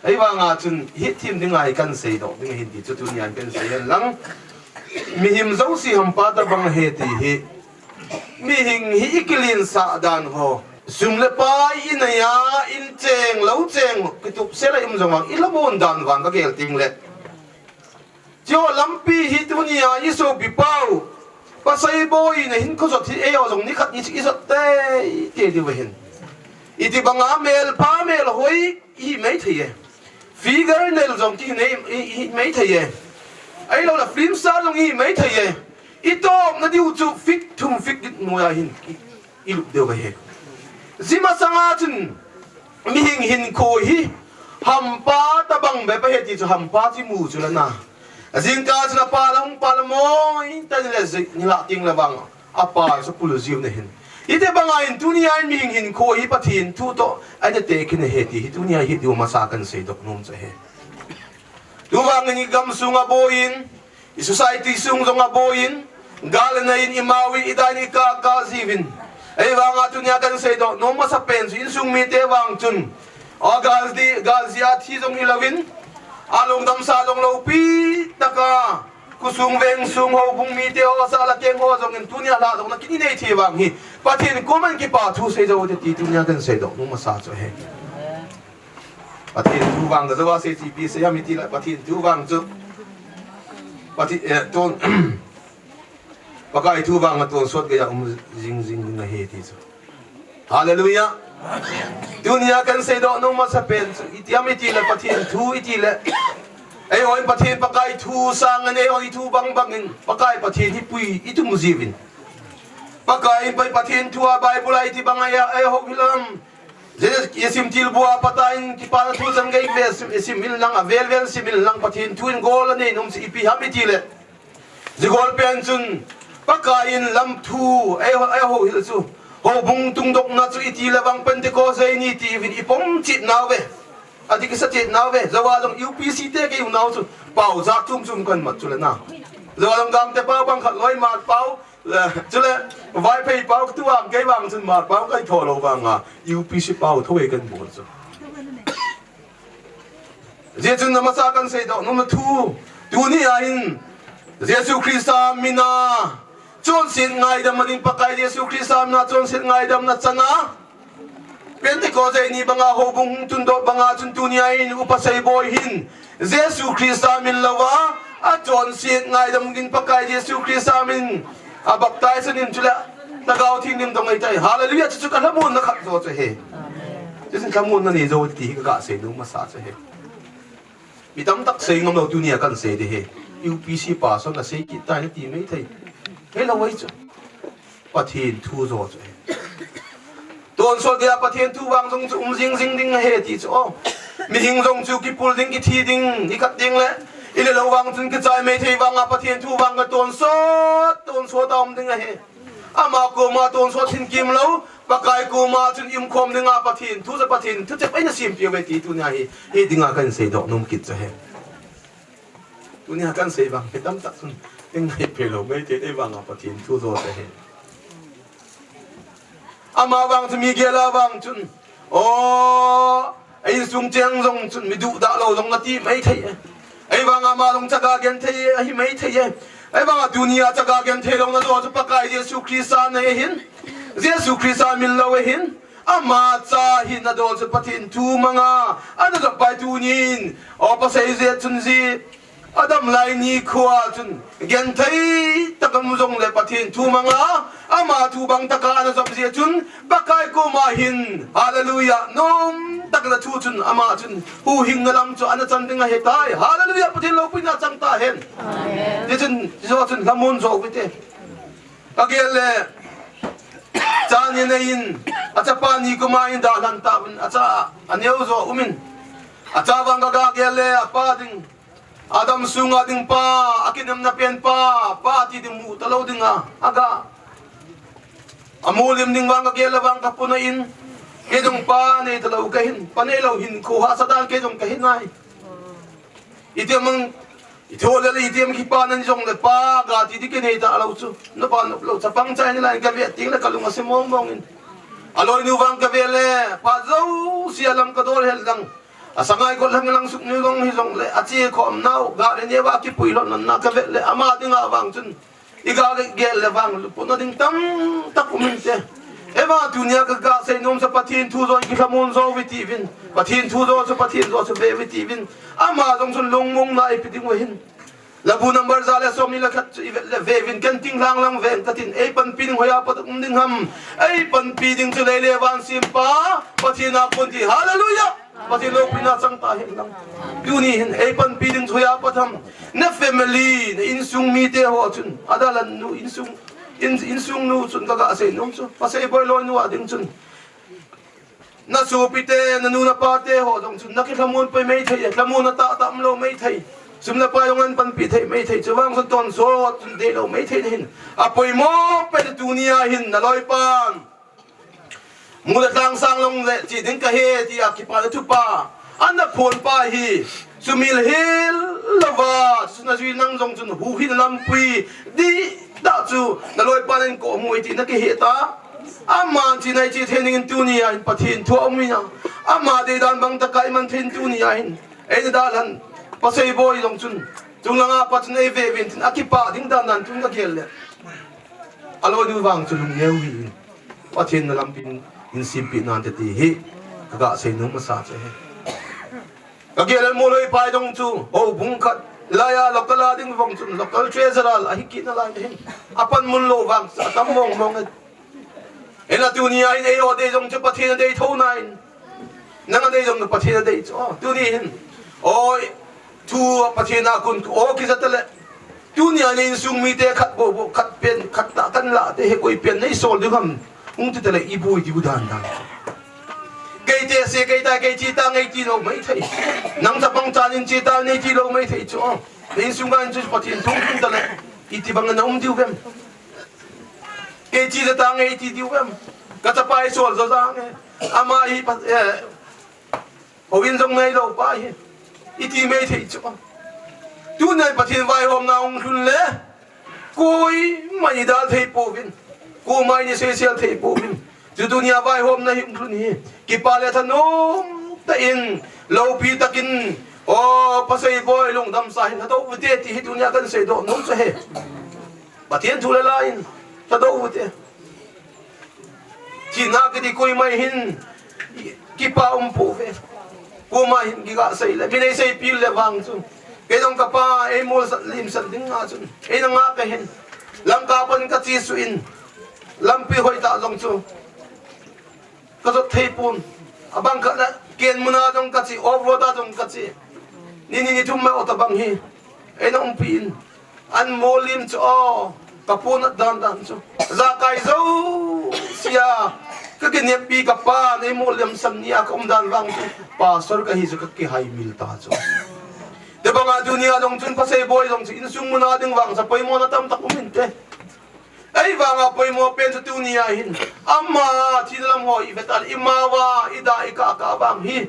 Ahivanga chun, hiche thim dinga hi kahin seidoh ding ahin ti chu tunia kahin sei hen lang. Mihem jouse hampa tobang ahi ti hi. Mihem hi ikilensah dan ho, sum le pai inei a, in cheng, lou cheng, kitup sel a i um jong vang, ilhamon dan vang kagel ding le. Hiche lampi hi tunia isopi pau, pasal boi in ahin khojot hi eiho jong nikhat ni chu ijot teitei diu ahin. Itibanga melpha melhoi ihi maithei e. Figure nei jong kihi nei, i, ihi maithei e. Ahilouleh film star jong ihi maithei e. Itobang diu chu feet thum feet get noiya hin i, ilup diu ahi. Hiche masanga chun mihem hinkho hi hampa tobang bep ahi ti chu hampa chu imu chu lana. Jingkah chun apa la hung pal moi tah le jing, nilhah teng le vang apa chu pul jiu ahin. Hitobanga hin tunia in mihem hinkho hi Pathen thu toh ana tekit ahi ti hi tunia hi diu masa kahin seidoh nom chu ahi. Tuvang in igam sung aboiyin, i society sung jong aboiyin, gal anei in, imauvin, idai in, ikah kah jiuvin. Ahivanga tunia kahin seidoh nom masapen chu insung mite vang chun, o gal ji, gal ji a thi jong hilouvin, alungdamsa jong loupi tah a, khosung vengsung houbung mite ho, sahlah keng ho jong in tunia lhadohna kiti nei thei vang hi Pathen koma kipa thu sei jou te ti tunia kahin seidoh nom masa chu ahi. Pathen thu vang ka jou a sei chu ipi sei ham itile Pathen thu vang chu Pathen, eh, ton, Pakai thu vang a tonsot geiya um jing jing ding ahi ti chu. Hallelujah. Tunia kahin seidoh nom masapen chu iti ham itile Pathen thu itile. Eihon Pathen Pakai thu sanga eihon ithu bang bangin Pakai Pathen hi pui itum jiuvin. Pakai in Pai Pathen thu a Bible a itibanga eiho hil ham. Genesis isim til bua patan kipana thu chan gei ve sim, isim in lang avel vel sim in lang Pathen thu in gol anei nom chu ipi ham itile. Hiche gol pen chun Pakai in lam thu, eiho, eiho hil chu. Houbung tungdohna chu itile vang Pentecost ni tiuvin ipom chet nauve. Ati kisa chet nauve. Jouva jong U P C te kei u nau chu. Pao jat chom chom kahin mat chu lana. Jouva jong Gamte pao bang khat loi mat pao. Le, chule, Vaiphei pao tu vang, kei vang chun mat pao kahin tho lou vanga, U P C pao tho e kahin bol chu. Hijeh chun amasa kahin seidoh nom thu, tunia hin, Jesu Christa mina, chonset ngaidam a ding Pakai Jesu Christa mina, chonset ngaidamna chana, Pentecost ni banga houbung hung tundoh banga chun tunia hin upa seiboi hin Jesu Christa min louva, achonset ngaidam ding Pakai Jesu Christa min a baptize in chule Lhagao Theng in dong ahitai. Hallelujah, chuchu kalhamonna khat jo chu ahi. Chuchu lhamonna nei jo ti hi kaga sei nom masa chu ahi. Mi tamtah sei ngam lou tunia kahin sei ding ahi. U P C pastor na sei kit tai nati maithei. Hello, wei chu. Pathen thu jo chu ahi. Tonsot dia Pathen thu vang jong chu um jing jing ding ahi ti chu o. Mihem jong chu kipul ding, kithi ding, ikhat ding le. Ile lou vang chun kichai maithei vanga Pathen thu vang ka tonsot, tonsot a um ding ahi. Ama koma tonsot hin kimlou, Pakai koma chun i umkhom dinga Pathen thu chu Pathen thu chu eina sempeh uve ti tunia hi, hi dinga kahin seidoh nom kit chu ahi. Tunia kahin sei vang, hi tamtah chun, i ngai peh lou maithei, ei vanga Pathen thu jo chu ahi. Ama vang chu mi gel a vang chun, o, ei insung cheng jong chun mi duhdah lou jong nati maithei e. Ei vanga ama jong chaga genthei ahi maithei e. Ei vanga tunia chaga genthei louna jo chu Pakai Jesu Christa nei ahin. Jesu Christa min lou ahin. Ama cha hina dol chu Pathen thu manga ana jop pai tunin, o pasal ijeh chun ji, adam lai nikhoa chun genthei tah a um jongle Pathen thu manga ama thu bang tah a ana jop jeh chun Pakai koma hin, hallelujah, nom tah a thu chun ama chun huhhingna lam chu ana chan ding ahitai. Hallelujah, Pathen loupina chang tahen. Amen. Hichun, hiche chun lhamon jo uvinte. Kagel le, cha ni anei in, achapa ni koma in dalhan tauvin, acha aneo jo umin. Acha vang kaga gel le, apa ding, Adam sunga ding pa, akinemna pen pa, pa ti ding mu talou dinga, aga. Amu lim ding vang kagel le vang kapuna in, kei jong pa nei talou kahin, pa neilou hin, kho hahsa dan kei jong kahin nai. Itiham mang, itiham le, itiham kipa nan jong le pa, ga ti di kinei talou chu. Na pa nop lou, chapang chai ni lai kave ting le kalung ase mong mong in. Aloinu vang kave le, pa jouse alam kadol hel dang. Asangai kol lang lang suk ni long hi jong le, achi khom nau, ga le ne va kipui lon na kave le, ama dinga vang chun. I ga le gel le vang, lupna ding tamtah um inte. Eva tunia ka ga sei nom sa Pathen thu jo kithamun jo vin tivin. Pathen thu jo chu Pathen jo chu ve vin tivin. Ama jong chun lungmong na ipi ding u hin. Labu number ja le som ni le khat chu i vet le ve vin ken ting lang lang veng katin. Ei panpi ding hoiya pat um ding ham. Ei panpi ding chu lei le van sim pa. Pathen a pun ti. Hallelujah. Pathen loupina chang ta hen lang. Tuni hin ei panpi ding chu hoiya pat ham. Na family, na insung mite ho chun. Adalan nu insung, in, insung nu chun ka ga sei nom chu. Pasei boi loi nu a ding chun. Na sopite, na nu na pate ho jong chun. Na kithamun poi mei thei, thamun na ta tam lou mei thei. Sum na pa jong an panpi thei mei thei. Chuvang chun ton so chun dei lou mei thei hin. Apoimo pe tunia hin na loi pan. Mu le tang sang long le chi ding kahi tia kipa le thupa. Ana phon pa hi. Sumil hil lova. Suna jui nang jong chun hu hin lampui. Di da chu na loi pa len ko mu iti na kihi ta. Ama chi nai chi thening in tunia hin Pathen thu um ina. Ama dei dan bang ta kai man thein tunia hin. Ei da lan. Pasei boi jong chun. Chung langa pa chun ei ve vin tin akipa ding dan dan chun ka gel le. Aloinu vang chu lung neu hi. Pathen na lampi in simpi nan te ti hi. Ka ga sei nom masa che he. Ka gel le mu loi pai dong chu. Houbung khat. Laiya local a ding vong chun. Local treasurer a hi kit na lai hin. Apan mun lou vang sa tam mong mong e. Ena tunia in ei o dei jong chu Pathen a dei tho na in. Nang a dei jong Pathen a dei chu. O, tuni hin. Oi, thu Pathen a kun o kisa tale. Tunia in insung mite khat bo bo, khat pen, khat ta kan la te he koi pen nei sol ding ham. Hung ti tale i bui diu dan dan. Kei te se kei ta kei chi ta ngei ti lou mei thei. Nang ta pang chan in chi ta nei ti lou mei thei chu. Insung a in chu Pathen thung thung tale. Iti bang na um diu vem. Kei chi le ta ngei ti diu em. Ka chapa i sol jo jang e. Ama hi pa, eh, houin jong nei lou pa hi. Iti mei thei chu. Tunai Pathen vaihomna hung lhun le. Koima i dal thei pouvin. Koima i sei sel thei pouvin. Chu tunia vaihomna hi hung lhun hi. Kipa le thanom tah in. Loupi takin. O, pasei boi lungdam sa hin. Hato u te ti hi tunia kan sei doh nom chu he. Pathen thu le la in, ta do u te. Thina kiti koima hin, kipa um pouve. Koima hin kiga sei le, mi nei sei pil le vang chu. Kei jong ka pa, ei mol sat lim sat ding nga chun. Ei na nga ka hin. Lamka pan ka chi su in. Lampi hoi ta jong chu. Ka jot thei pon. Abang khat le, ken muna jong ka chi, off road a jong ka chi. Ni ni ni thum mai o ta bang hi. Ei na umpi in. An molim chu o. Ka pon dan dan chu. Jakai jo sia. Ka kineppi ka pa nei molim sam nia ka um dan vang chu. Pastor ka hi chu ka kihai mil ta chu. Te banga dunia jong chun pasei boi jong chu insung muna ding vang sa poimo na tam tak um inte. Ei vanga poimo pen chu tunia hin. Ama thina lam ho i vetan i ma va i da i ka ka vang hi.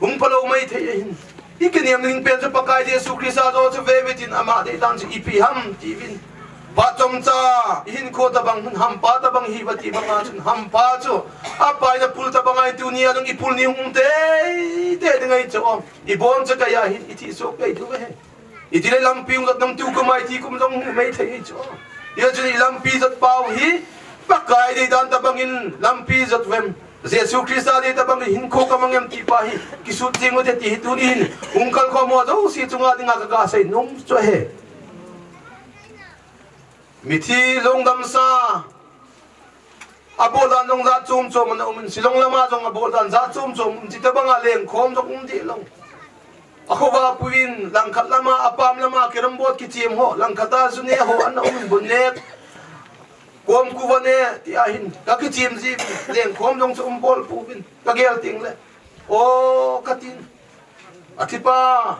Hung phalou mai thei ahin. I kiniam ling pen chu Pakai Jesu Christa jo chu ve vetin ama dei dan chu ipi ham ti vin. Pa chomcha i hin kho ta bang hun hampa ta bang hi va ti banga chun hampa chu. Apa i na pul ta banga i tunia dong i pul ni hung te te ding ai chu om. I bon cha ka ya hin i thi so pe tu ve. Itile lampi hung jot nam tu kum ai ti kum jong hung mai thei chu. Ia chun i lampi jot pau hi Pakai dei dan ta bangin lampi jot vem. Jesu Christa dei ta bangin hin kho ka mang em ti pa hi. Kisut jing u te ti hi tuni hin. Hung kal kho mo jo si chunga dinga ka ka sei nom chu he. Mithi lungdam sa. Abol dan jong jat chom chom ana um in, Shillong lama jong abol dan jat chom chom um, chita banga lengkhom jong um dih lou. Akhovah puin, langkhat lama, apam lama, carrom board kichem ho, langkhat a june ho, ana um in bun nek. Kom kuva ne, ti ahin, ka kichem ji, lengkhom jong chu um bol puvin, ka gel ting le. O, ka tin. Athipa,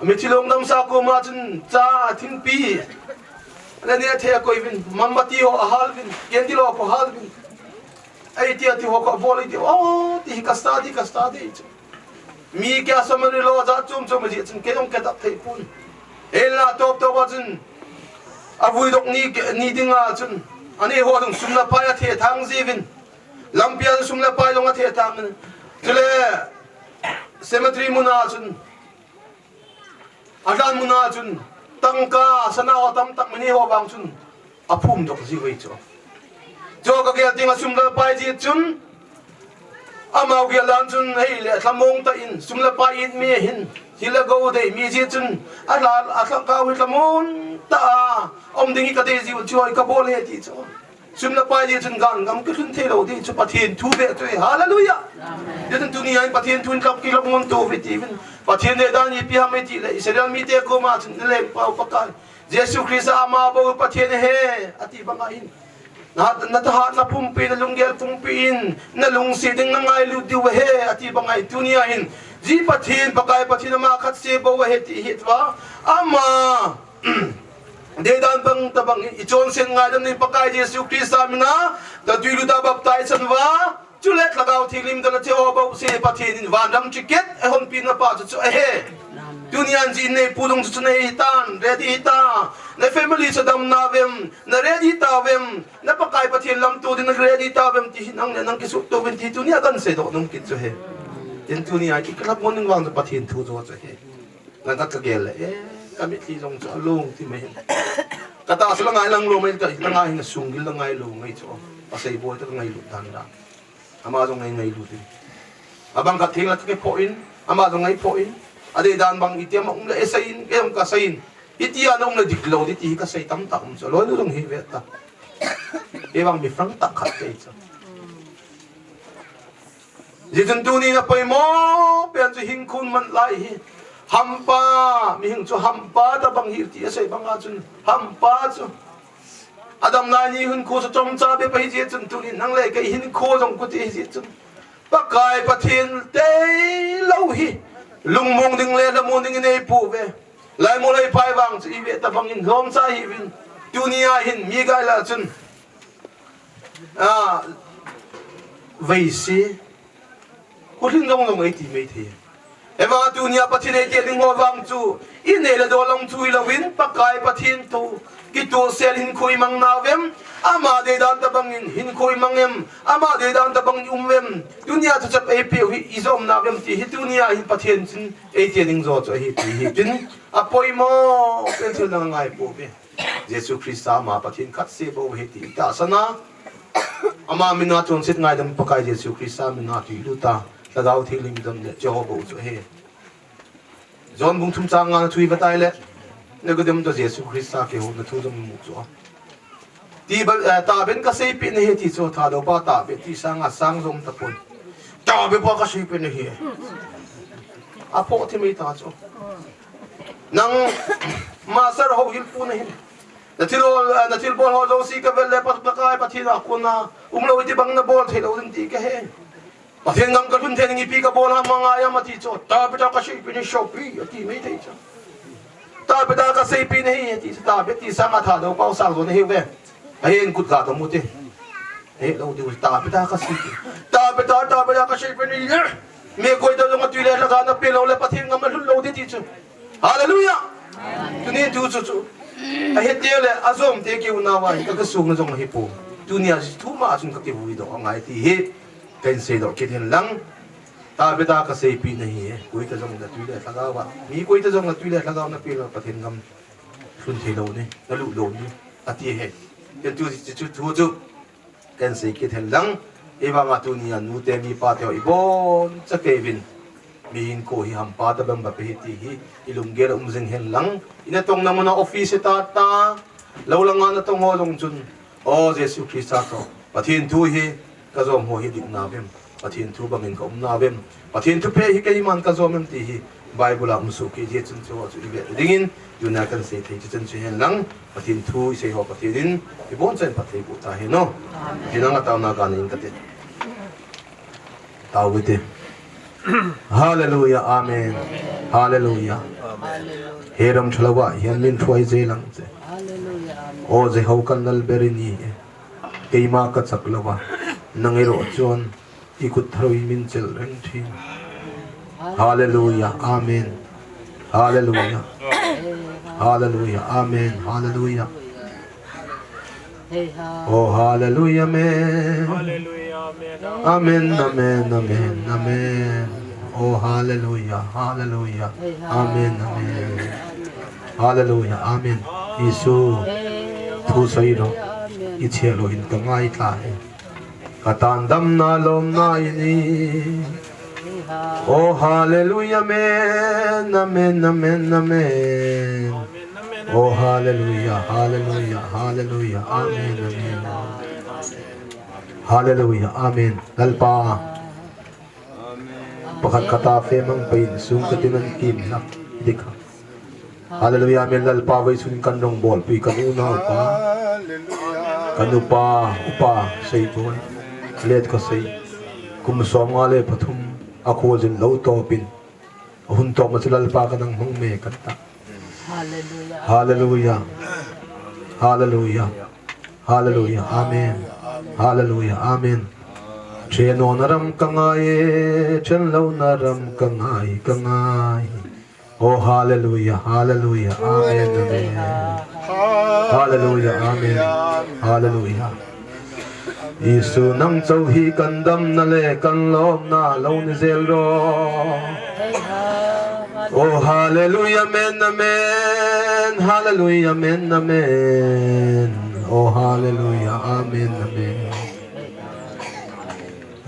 Mithi lungdamsa koma chun cha thingpi le neh thei akoi uvin, mombati ho ahal uvin, candle ho ahal uvin. Ei ti ati ho kho bol ei ti, oh, ti hi ka study, ka study chu. Mi kia summary lo ja chom chom ji chun kei jong ka dap thei pon. Ei la top top a chun avui dok ni ke-, ni dinga chun. Ani ho dong sum le pai athethang jiuvin. Lampia sum le pai long athethang. Chule cemetery muna chun. Adan muna chun tangka sana ho tamtak mani ho vang chun aphum dok ji vei chu. Chu ka gel ding a sum le pai ji chun amau gel dan chun hei le thamong ta in sum le pai in mi hin hi le go dei mi ji chun a la a tangka hi thamong ta a om ding hi ka dei ji u chu ka bol he ti chu. Sum le pai ji chun gan gam kilhun thei lou ding chu Pathen thu ve chu e. Hallelujah. Amen. Jeh chun tuni a hin Pathen thu in tlap kilhon to ve ti vin. Pathen le dan ipi ham i ti le Israel mite koma chun na lengpa u Pakai Jesu Christa ama bou Pathen ahi ati bang ahin. Na, na thahat na pumpi, na lunggel pumpi in, na lungset ding na ngailut diu ahi ati bang ahin tuni a hin. Ji Pathen, Pakai Pathen ama khat se bou ahi ti hi tua. Ama Deidan bang tabang in, i chonset ngaidam ding Pakai Jesu Christa mina, na tui lut a baptize chan uva, chule Lhagao Theng lim dona che ho bou se Pathen in vanram ticket, a honpi na pa chu chu ahi. Tuni a hin ji nei pu dong chu chu nei tan, ready ta, na family chu dam na vem, na ready ta vem, na Pakai Pathen lamto ding na ready ta vem ti hi nang le nang kisuh to vin ti tuni a kan sei doh nom kit chu ahi. Tin tuni a i kalap ngon ding vang chu Pathen thu chu chu ahi. Nang khat ka gel le, eh, ka mitlhi jong chu alung ti mai. Ka tahsa la ngai lang lou mai, ka la ngai na sung gil la ngai lou mai chu. Pasei boi ta ka ngailut dan dan. Ama jong ngai ngailut in. Abang khat theng la ka kiphoh in, ama jong ngai phoh in. Adei dan bang iti ama um le, eh, sei in, eh, um ka sei in. Iti ana um le dik lou, iti ka sei tam ta um chu. Loi nu jong hi ve ta. Eh, bang mi frank ta khat kei chu. Jeh chun tuni na poimo pen chu hinkho man lai hi. Hampa, mihing chu hampa tabang hi ti asei banga chun hampa chu. Adam lai ni hinkho chu chomcha bep ahi jeh chun tuni nang le kei hinkho jong kiti ahi jeh chun. Pakai Pathen tei lou hi. Lungmong ding le lhamon ding i nei pouve. Laimu laipai vang chu i ve tabang in lhomcha hi vin. Tuni a hin mi gai la chun. A, veisi, hulhing jong jong ei ti mai thei. Eva tunia Pathen ei ti ding ho vang chu, i nei le do long chu i lo in, Pakai Pathen thu, kituh sel hinkho i mang na vem, ama dei dan tabang in hinkho i mang em, ama dei dan tabang i um vem, tunia chu chap ei pe u hi i jom na vem ti hi tunia hin Pathen chun ei ti ding jo chu ahi ti hi tin, a poimo pen chu nang ngai pouve. Jesu Christa ama Pathen khat se bou ahi ti tahsan a. Ama mina chonset ngaidam Pakai Jesu Christa mina tui lut a. Lhagao Theng lim dam le Jehovah chu ahi. John bung thum chang nga na tui va tai le. Nicodemus to Jesu Christa kihouna thu jong mu chu a. Ti ba, eh, tahbeh in ka seipeh nahi ti chu Thadou pa tahbeh ti sanga sang jong tapon. Tahbeh pa ka seipeh nahi. A pho thi mai ta chu. Nang master ho hil pu nahin. Na thil, na thilbol ho jouse ka vel le Pakai Pathen a kona umlou ti bang na bol thei lou ding ti ka he. Pathen gam ka lhun thei ding ipi ka bol ham ngai am ati chu. Tahbeh ta ka seipeh nahi shopi ati mai thei chu. Tahbeh ta ka seipeh nahi ati chu tahbeh ti sanga Thadou pau sang jo nahi ve. Ahin kut ga to mu te. He lou diu tahbeh ta ka seipeh. Tahbeh ta, tahbeh ta ka seipeh nahi. Me koi ta jong a tui le lhagao na pe lou le Pathen gam na lhun lou ding ti chu. Hallelujah. Tuni thu chu chu. A het te le a jom te keu na vai ka ka sung na jong hi pu. Tunia thuma chun ka kivui doh angai ti hi. Kan sei doh kit hen lang. Tahbeh ta ka seipeh nahi. Koi ta jong na tui le lhagao va. Mi koi ta jong na tui le lhagao na pe lou Pathen gam lhun thei lou ni. Na lut lou ni. Ati he. Kan tu chu chu thu chu. Kan sei kit hen lang, i vanga tunia nute mipa te ho i boncha kei vin. Mihin kho hi hampa tabang ba pe hi ti hi, i lunggel a um jing hen lang. I natong na muna office ta ta, lou langa natong ho jong chun. O Jesu Christa to, Pathen thu hi, ka jom ho hi dik na vem. Pathen thu bangin ka um na vem. Pathen thupeh hi keiman ka jom em ti hi Bible a um soh kei jeh chun chu chu i vet dingin, tunia kan sei thei chu chun chu hen lang, Pathen thu i sei ho Pathen in i boncha in phatthei boh ta hen o. Amen. Pathen anga taona ka nei ing ka te. Tao u te. Hallelujah, amen. Hallelujah. He ram thalou a hian min hruai zel ang che. O Jehovah kan Lal ber i ni e. Keima ka chak lou a, nang erawh chuan i kut tharui min chelh reng thin. Hallelujah, amen. Hallelujah. Hallelujah, amen. Hallelujah. Oh, hallelujah, amen. Hallelujah, amen. Amen, amen, amen, amen. Oh, hallelujah, hallelujah. Amen, amen. Hallelujah, amen. Isu, thu sawi rawh. I chhiah lohin ka ngai tla e. Ka tan damna lawmna i ni. Oh, hallelujah, amen, amen, amen, amen. Oh, hallelujah, hallelujah, hallelujah, amen, amen. Hallelujah, amen. Lalpa, pakhat khata fe mang pai in sung ka tin an kim lak dikha. Hallelujah, amen. Lalpa, vawisun kan rawngbawlpui kan unaupa, kan upa, upa Seibuai, let ka sei, kum sawmnga le pathum a khualzin lo tawpin, a hun tawpna chu Lalpa ka nang hmang me kan ta. Hallelujah. Hallelujah. Hallelujah. Amen. Hallelujah. Amen. Ṭhenawna ram ka ngai e, ṭhen lohna ram ka ngai, ka ngai. Oh, hallelujah, hallelujah, amen, amen. Hallelujah, amen, hallelujah. Isu nang chauh hi kan damna le kan lawmna lo ni zel rawh. Oh, hallelujah, amen, amen. Hallelujah, amen, amen. Oh, hallelujah, amen, amen.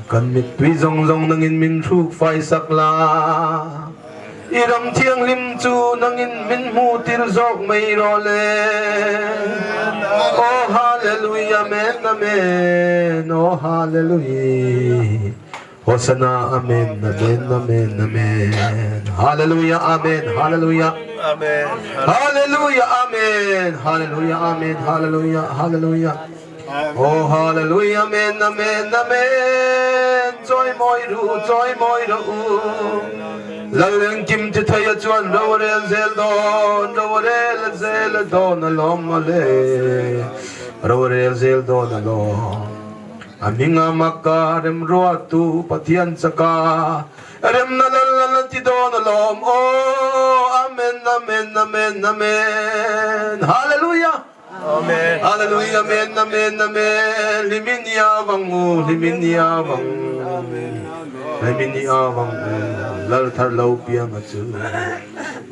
Kan mittui zawng zawng nangin min hrukfaisak la. I ram thianghlim chu nangin min hmutir zawk mai rawh le. Oh, hallelujah, amen, amen. Oh, hallelujah. Hosanna, amen, amen, amen, amen. Hallelujah, amen, hallelujah. Amen. Hallelujah, amen, hallelujah, amen, hallelujah, hallelujah. Oh, hallelujah, amen, amen, amen. Chawimawi ru, chawimawi ru. Lal Engkim Tithei a chuan ro rel zel dawn, ro rel zel dawn alawm a le. Ro rel zel dawn alawm. A hminga mak a remruattu Pathian chaka remna lal lal a ti dawn alawm. Oh, amen, amen, amen, amen. Hallelujah. Amen. Hallelujah, amen, amen, amen. Hlim in i a vang u, hlim in i a vang u. Hlim in i a vang u. Lal thar lo piang a chu.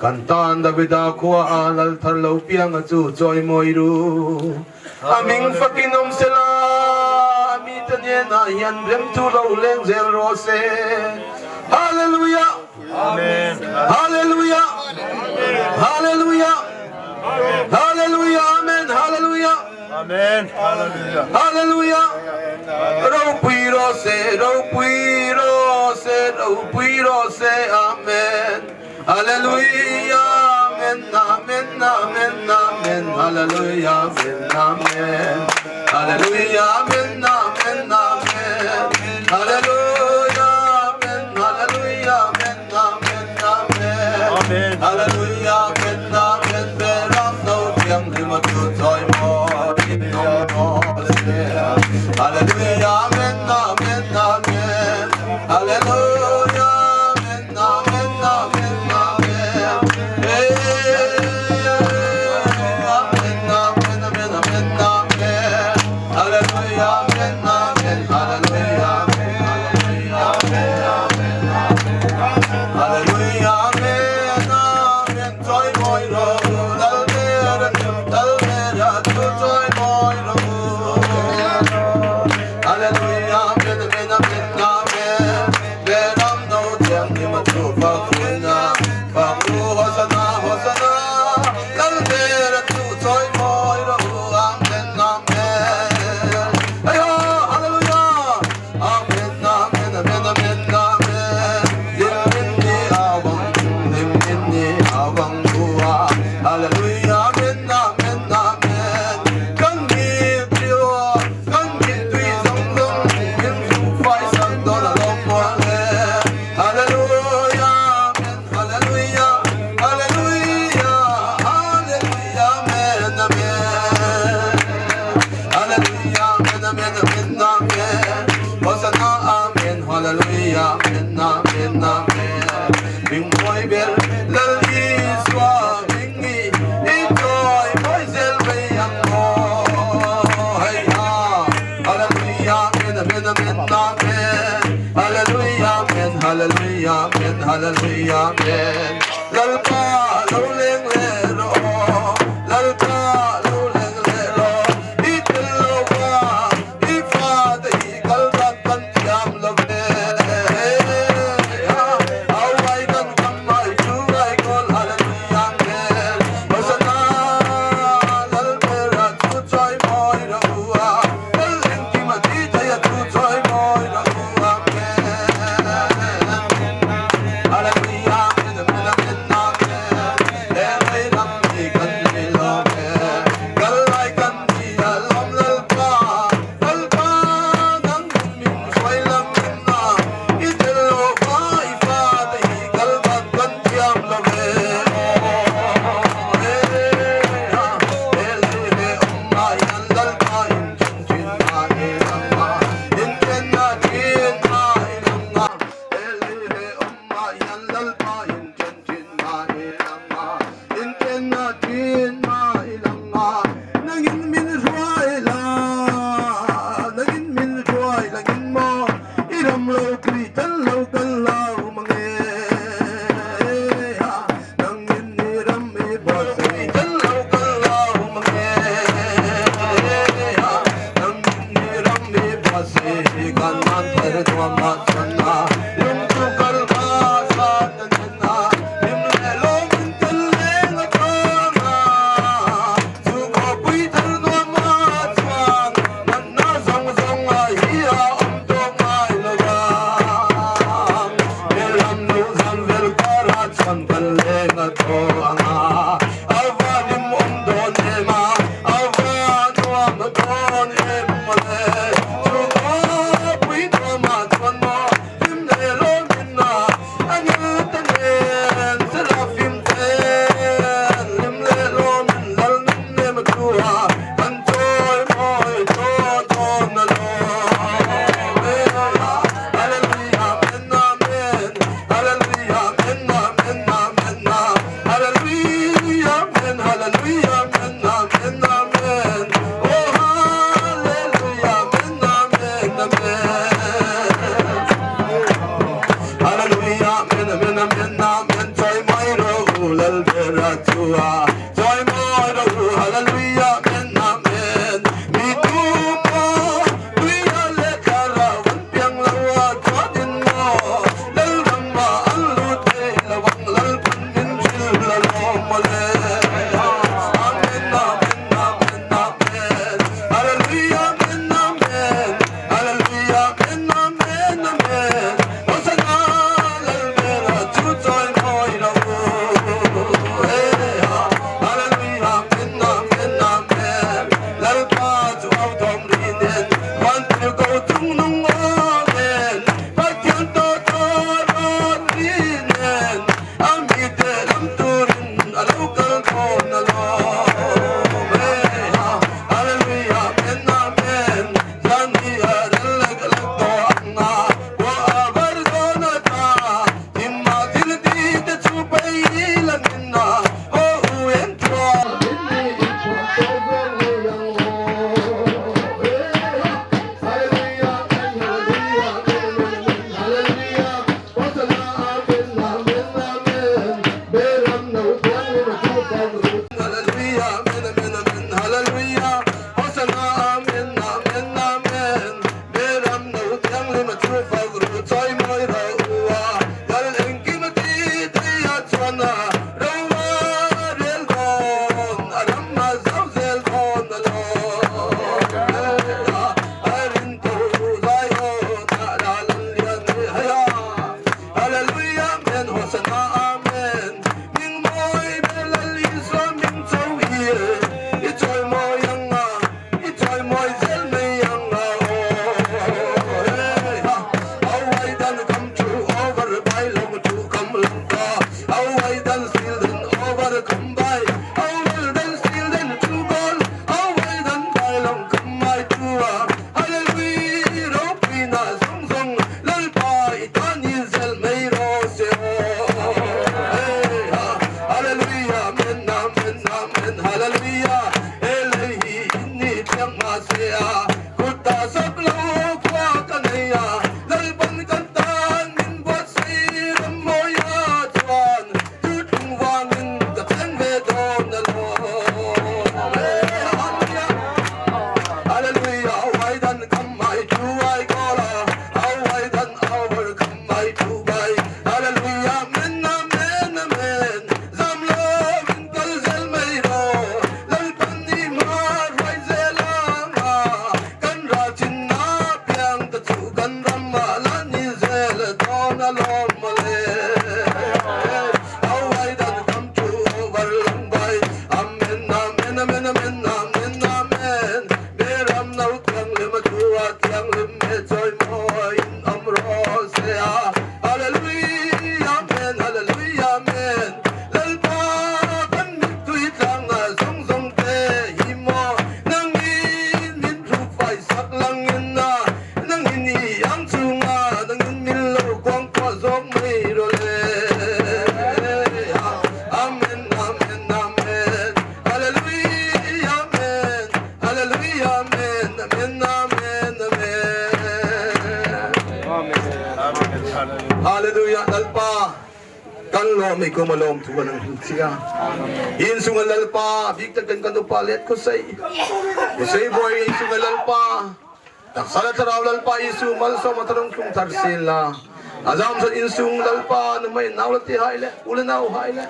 Kan tan Davida khua a lal thar lo piang a chu chawimawi ru. A hming fakin awm sela, a mite hnenah hian remthu lo leng zel rawh se. Hallelujah. Amen. Hallelujah. Hallelujah. Hallelujah. Amen. Hallelujah. Amen. Hallelujah. Hallelujah. Ropui rawh se, ropui rawh se, ropui rawh se. Amen. Hallelujah, amen, amen, amen, amen. Hallelujah, amen, amen. Hallelujah, amen, amen, amen. Hallelujah, amen, hallelujah, amen, amen, amen. Amen. Hallelujah, amen, amen. Beram no thianghlim a chu chawimawi in awm rawh se. Hallelujah, amen, amen, amen. Hallelujah, amen. Amen, amen, amen. Hey, amen, amen, amen, amen, amen. Hallelujah, amen, amen, hallelujah, amen, hallelujah, amen, amen, amen. Hallelujah, amen, amen. Choi Amen, amen. Ding moi bel, Lal Isua, ding i, i toi moi zel bei ang mo. Hey, ha. Hallelujah, amen, amen, amen, amen. Hallelujah, amen, hallelujah, amen, hallelujah, amen. Lalpa, lo leng le lo. Lalpa, lo leng le lo. I tel lo va. I fa te i kal dan kan thiam lo ve. Au ai kan kam mai chu ai kol hallelujah amen. Hosanna, Lal Pera chu choi moi ra ua. Lal Leng Kim a ti chai a chu choi moi ra ua amen. Hallelujah amen, amen, amen, amen. Leng ai ram ni kan ni lo ve. Kal lai kan ni a lom Lalpa. Nangin min ruai la, nangin min ruai la, ngin mo. I ram lo kri kan lo kan lo mange. Nangin i ram i ba se kan lo kan lo mange. Nangin i ram i ba se kan man per tua ma sana. Lum tu kal ma sa. Amen, amen, amen, amen, amen. Beram nau tiang lim a tua tiang lim me choi mo in om ro se a. Hallelujah, amen, hallelujah, amen. Lalpa kan mittui tlang a zong zong te hi mo. Nang in min thu fai sak lang in na. Nang in i ang chunga, nang in min lo kuang kua zong mai ro le. Amen, amen, amen. Hallelujah, amen. Hallelujah, amen. Amen, amen, amen. Amen. Hallelujah, Lalpa. Kan lom i kum a lom thu kan ang hin chia. Insung a Lalpa, bik ta kan kan upa let ko sei. Ko sei boy insung a Lalpa. Taksa le Thlarau Lalpa Jesu malsawm a tharung tlung thar sen la. A jam sat insung Lalpa numei nau le te hai le, u le nau hai le.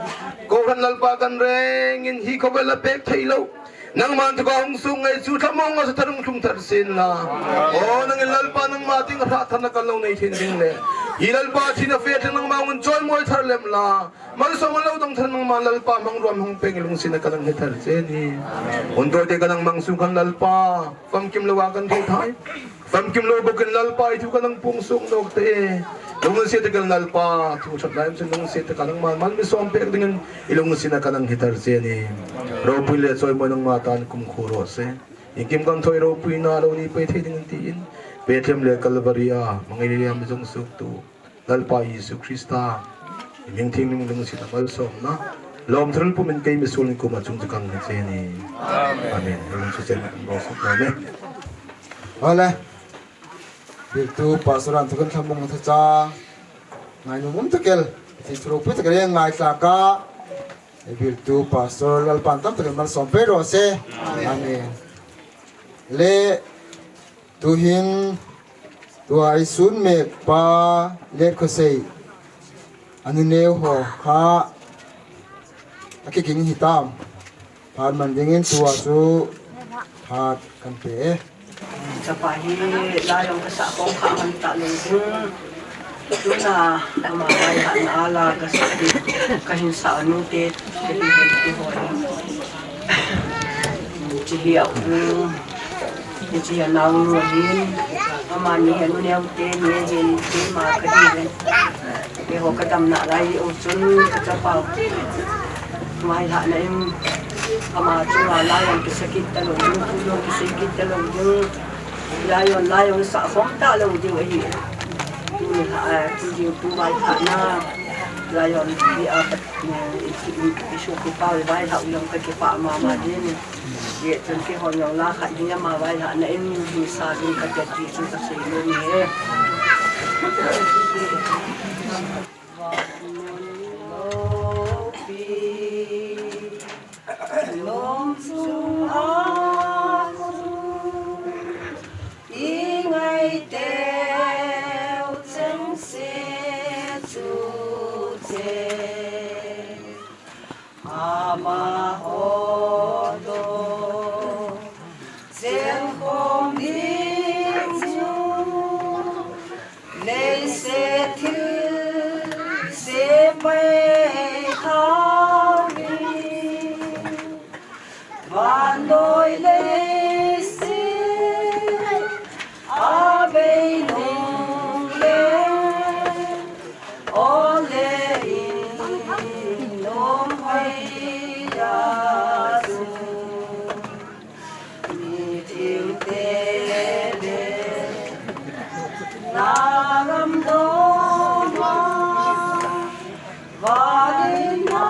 Kohran Lalpa kan reng in hi khawvel a pek thei lo. Nangman thuka hung sung ngai chu thamong a sa tharung tlung thar sen la. O nangin Lalpa nangma ting a hra tharna kan lo nei thin ding le. Hi Lalpa thina fe thang nangma ngun choi moi thar lem la. Malsawm a lo dong thar nangma Lalpa mang ruam hung peng i lungsin a kan ang he thar chen hi. Hun toi te kan ang mang sung kan Lalpa. Famkim lo a kan thei thai. Famkim lo bawkin Lalpa i thu kan ang pung sung dawk te. Lungsia te kan Lalpa thu that lai um sin lungsia te kan ang mal mal mi sawm pek dingin i lungsin a kan ang hitar chen hi. Ropui le chawi mawi nangma tan kum khu ro se. I kim kan thoi ropui na lo ni pei thei dingin tiin. Bethlehem le Calvary a mangai le mi zong suk tu. Lalpa Jesu Krista, i ming thing ning lungsit a malsawmna, lawm thurul pumin kei mi sulin kum a chung chu kang ni che ni. Amen. Amen. Lung chu chen kan bawk suk ta ni. Ole. Biltu Pastor an thukan thamung tha cha. Ngai nu mum takel. Ti thuru pu takel ngai tla ka. Biltu Pastor Lalpan tam takel malsawm pe ro se. Amen. Le Tuhin, tua i sun mek pa let khosei, anu neu ho kha, a kiking hitam, phat man dingin tua chu, phat kan pe e. Chapa hi, la jong ka sa kong kha man ta le ding. Tuna, ama vai han ala ka sa di, ka hin sa nu te, ka hin hin ti ho. Chi hi a u, chi hi a nau nu hin, ama ni hin u neu te ni hin, keima ka hi hin. Keiho ka damna lai u chun ka chapa. Mai ha na in, ama chunga la jong kisakit ta lo, tu jong kisakit ta lo, la jong, la jong sa khom ta lo ding ahi. Tuni ha, tu jing tu vai kha na, la jong, i a, i, i, i su ki pa vai ha u jong ka ki pa ma ma din. Ye chun keiho jong la kha ding ama vai ha na in, hi sa ding ka tia ti chu ka sei lo ni he. Vanmun lopi, lom chung a khu, i ngai teu cheng se chu che. Amaho to, chen khom ding chu, leiset thil se pai tha ding. Vannoi leiset a bei nung le, o le in nom hoi a su. Mi thil te le, na ram doma. Vanina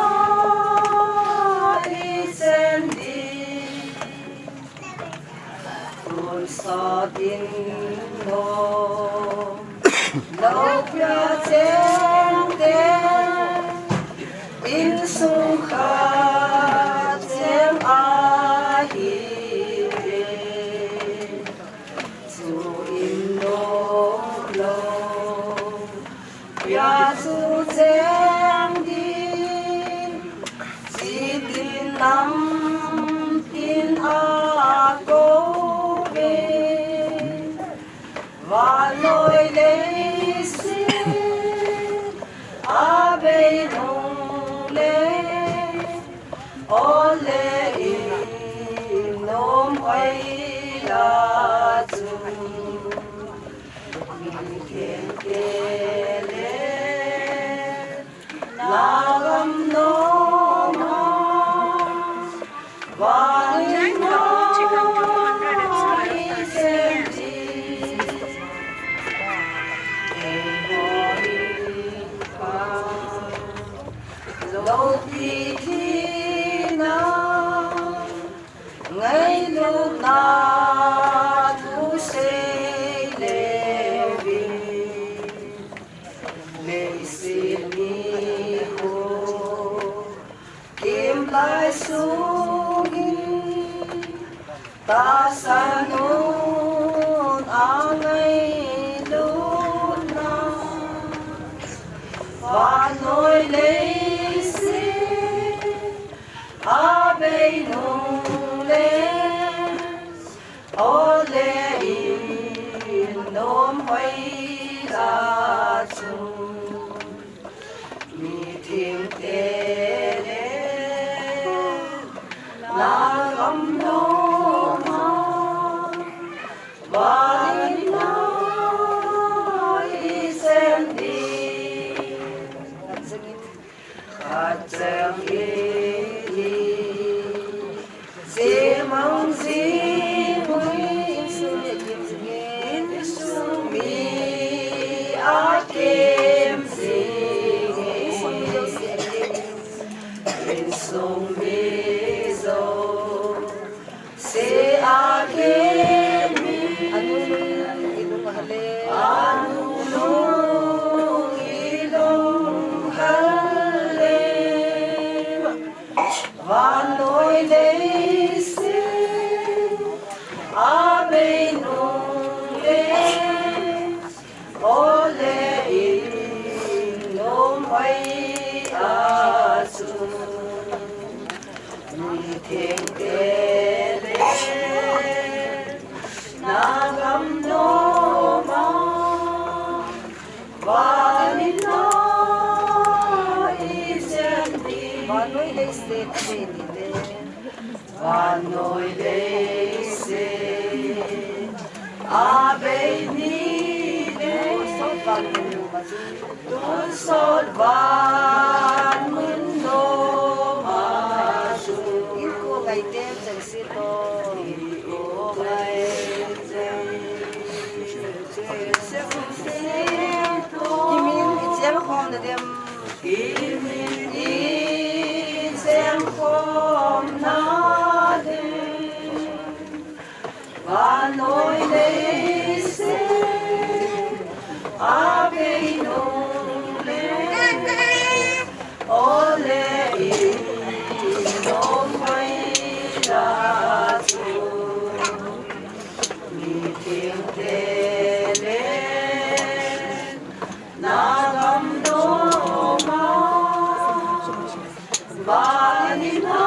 i chen ding, tun sot in nom, lo pia cheng te, insung khat cheng ahi ve. Chu in nom lo. Pia chu cheng ding, chitin lam tin a ko ve. Vannoi leiset Ei nung le, ole in nom hoi la chu. Mi khen te le, na gam nom a. Kim lai sungin, tahsan un a ngailutna, vannoi leiset a bei nung le, ole in nom hoi la chu. Mi theng te le, na gam nom a, van in na i sem ding. Khat chang in, Simang Simui insung mi a kem sing, insung mi zo se a kem mi, anu lung ilung hale, anu lung ilung hale. Vannoi leiset a bei nung le, ole in nom hoi a chu. Mi theng te le, na gam nom a. Van in na i sem ding. Vannoi leiset a bei ni le. Vannoi leiset a bei ni le. Tonsot van mun nom a chu. Tonsot van mun nom a chu. Inko ngai tem cheng si to. Inko ngai tem cheng si. Kimin i cheng khom na dem. Kimin i cheng khom na dem. Vannoi leiset a bei nung le, ole in nom hoi la chu. Mi theng te le, na gam nom a, van in na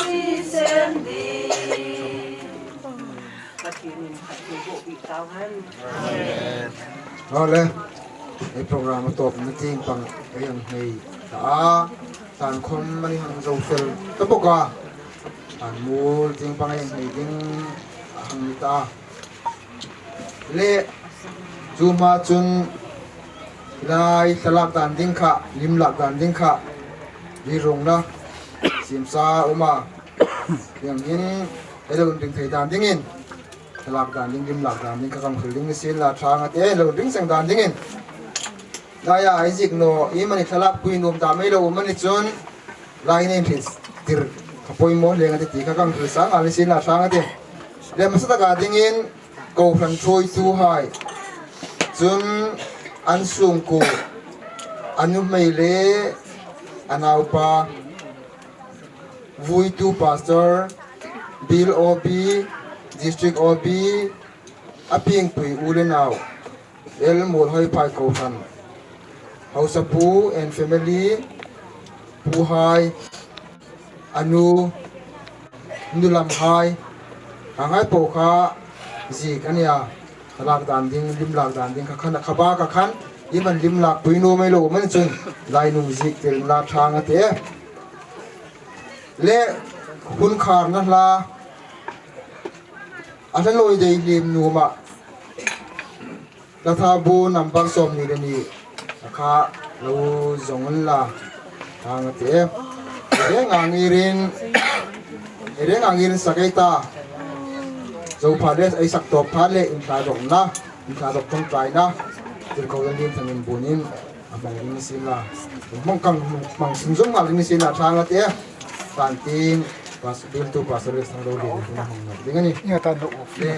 i sem ding. Pathen in phatthei boh peh tau hen. Amen. Ole, ei program a topna teng pang ka hung nei ta a, tan khom ani hang jo fel ta bok a, tan mul teng pang ei hung nei ding a hung ni ta. Le, tuma chun, lai thlalak dan ding kha, lim lak dan ding kha, hi rong na, simsa uma, yang hin, ei lo ding thei dan ding in, thlalak dan ding, lim lak dan ding kha, kang khul ding ni sin la thang a te, ei lo ding seng dan ding in. Lai a, ei zik no, i mani thlalak pui nom ta mei lo, mani chun, lai nei this, tir, kha poi mo, leng a te ti kha, kang khul sang, a ni sin la thang a te. Le, masa ta ka ding in, Kohran thuoituhai. Chun an sungkuo, a numei le a naupa, vuitu pastor, Bill O B, District O B, a pengpui u le nao, L. Molhoiphai Kohran, Haosapu and family, Pu Hai, a nu, Nu Lamhai, a ngai po kha zik a nia, thlalak dan ding, lim lak dan ding kha khan, a kha ba kha khan, Iman lim lak pui nom ei lo man chun, lai nung zik tel la thang ate. Le hun khar na la, a la loi dei lim nu ma. La tha bu number som ni le ni. A kha lo zong un la. Thang ate. Ere ngang irin. Ere ngang irin sakai ta. Zo pha le, ei sak top pha le, in tha dok na. Inta dok tong try na. Til ko dan din tangin bunin. Amang din sin la. Mong kang mang sum sum ngal din sin la thang ate. Tantin pas bil tu pas bil sang lo din na hong na. Ding ani. Nia tan lo. Le.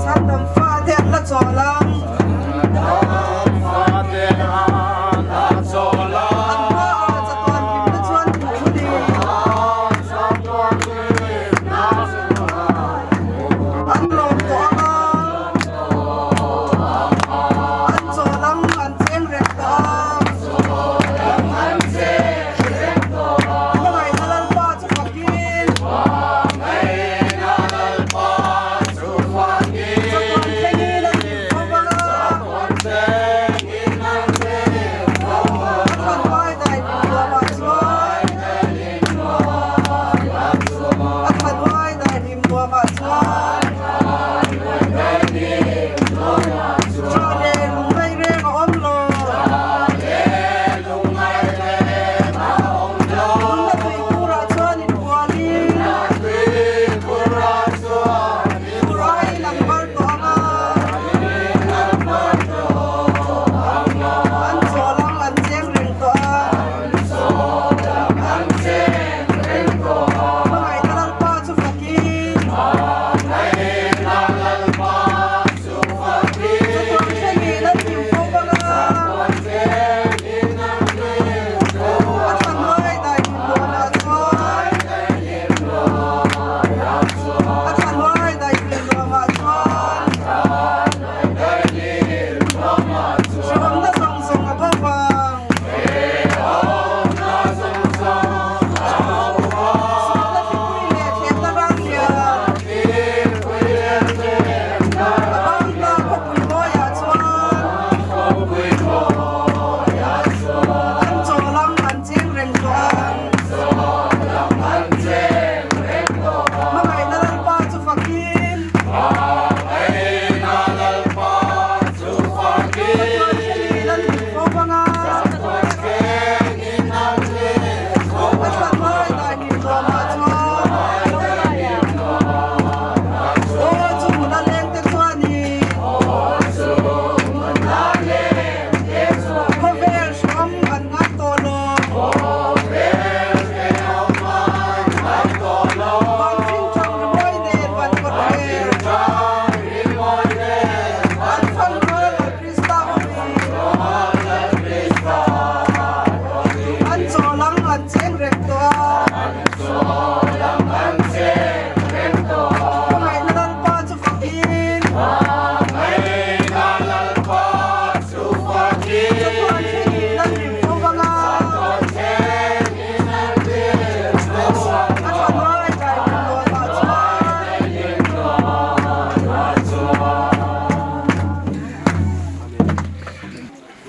Sandam fa te la cholang. An pa a chatuan lim na chuan thu u ni. An lawm tawh ang a. An chawl ang, an cheng reng tawh ang. Ka ngaina Lalpa chu fakin. Ura i lambar tawh ang a, an chawl ang, an cheng reng tawh a. Ka ngaina Lalpa chu fakin. Chatuan thengi nan lim fo bang a. A thanhoi dai lim nuam a chuan. A thanhoi dai lim nuam a chuan. Hrehawmna zawng zawng a bo vang. An chawl ang, an cheng reng tawh a. Ka ngaina Lalpa chu fakin. Chatuan thengi nan lim fo bang a. A thanhoi dai lim nuam a chuan.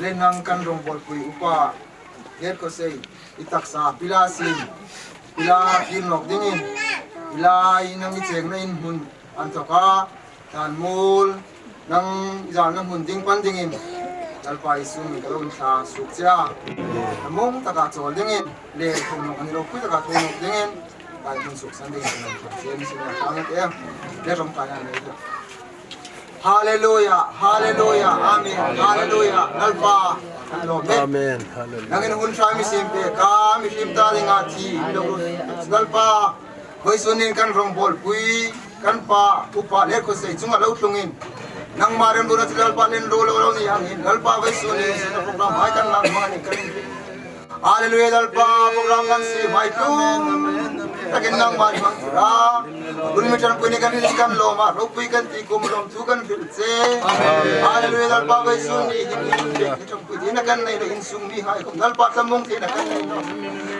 Le nang kan rongbawlpui upa, Letkhosei, i taksa pila sin, pila kil nawk dingin, pila i nang i chengna in hmun, an thawka, tan mul, nang i zalna hmun ding pan dingin, Lalpa Isu min ka lo inthla suk che a. A mong taka chawl dingin, le thonawk ani lo pui taka thonawk dingin, Lalpa i hmun suksan dingin, kan inthla che, mi sin a thang te, le rom ka na nei. Hallelujah, hallelujah, amen, hallelujah, Lalpa. Amen, hallelujah. Nangin hun hra mi sim pe, ka mi sim ta ding a thi, Lalpa. Vawisun in kan rongbawlpui, kan pa, upa Letkhosei chunga lo thlungin. Nangma remruatna chu Lalpa len ro lo lo ni angin. Lalpa vawisun in, sin program hai kan lang mani kan. Hallelujah, Lalpa, program kan si mai tu. Takin nangma ni mang ra. Bul mi tan pui ni kan ni kan lo ma, ro pui kan ti kum lom tu kan fil che. Hallelujah, Lalpa vawisun ni, ni tan pui ni kan nei lo insung mi hai kum. Lalpa tamung ti na kan nei lo.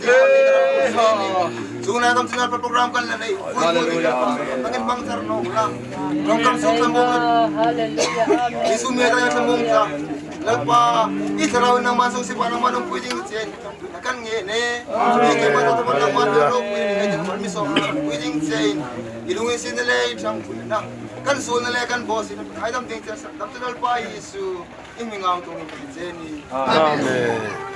Amen. Chuna kam chuna pa program kan la nei. Hallelujah. Nangin bang thar no la. Rong kam sung tham bong. Hallelujah. Amen. Jesu mi ta tham bong ta. Lalpa, i tharau nangman sung sipa nangman um pui jing chen. Kan nge ne. Ni ke ma ta ta nangman ro pui ni ke ma mi so pui jing chen. I lungin sin le i tham pui na. Kan sul na le kan bo sin. Ai dam ding chen sa. Dam tu Lalpa Jesu. Amen.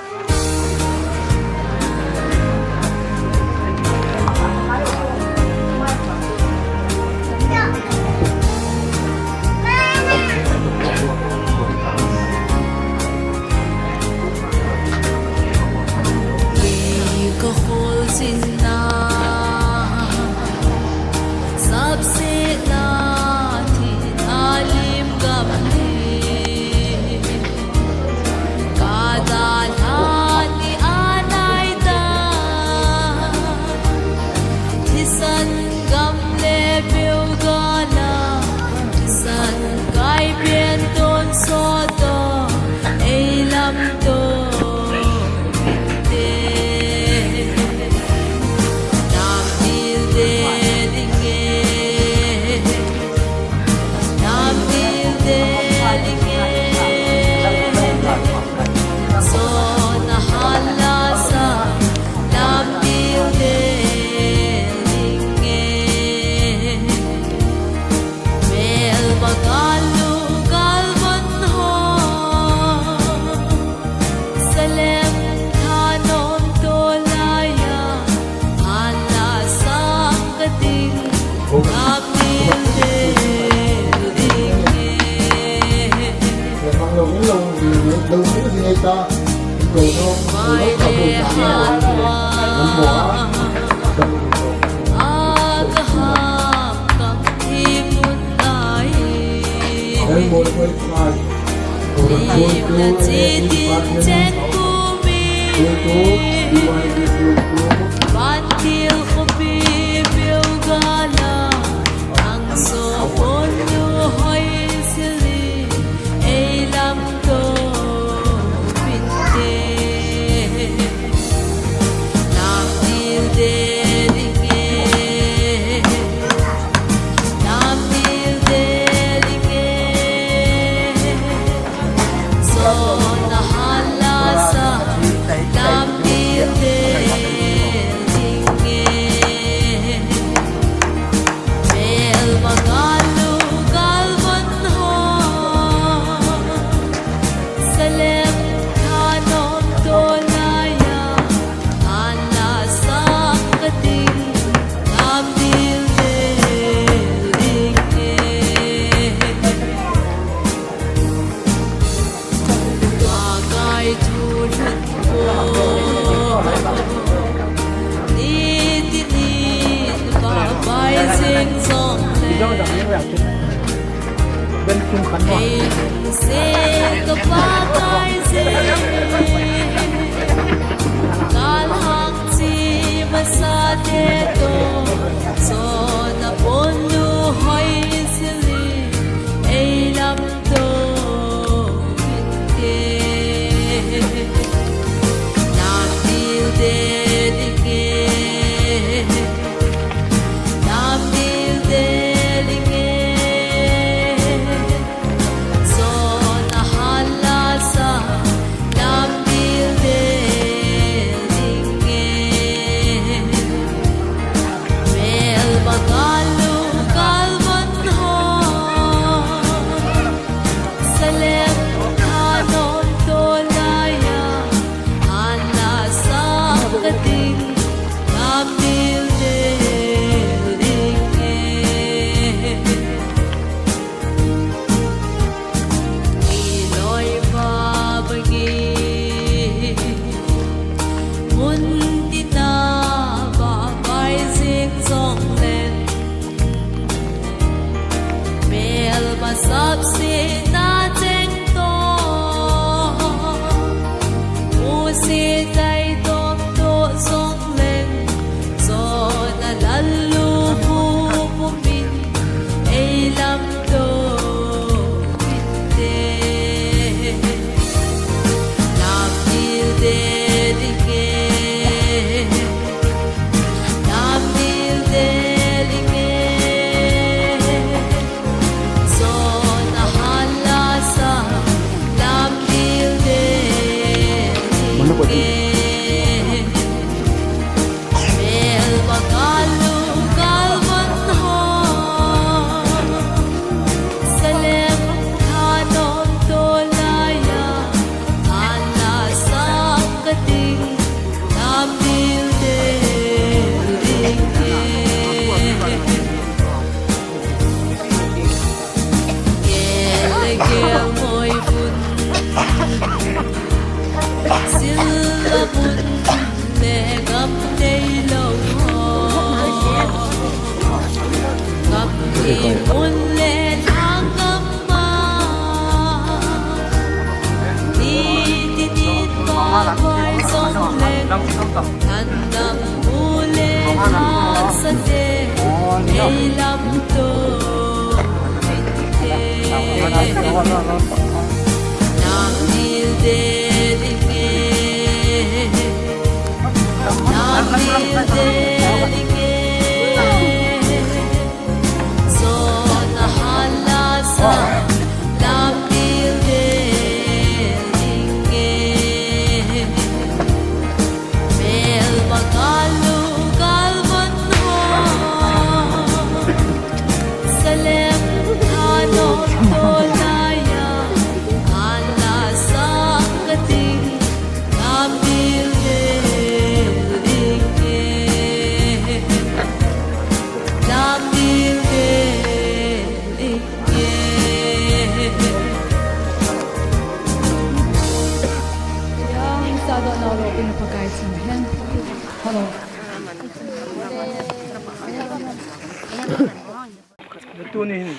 Tuni hin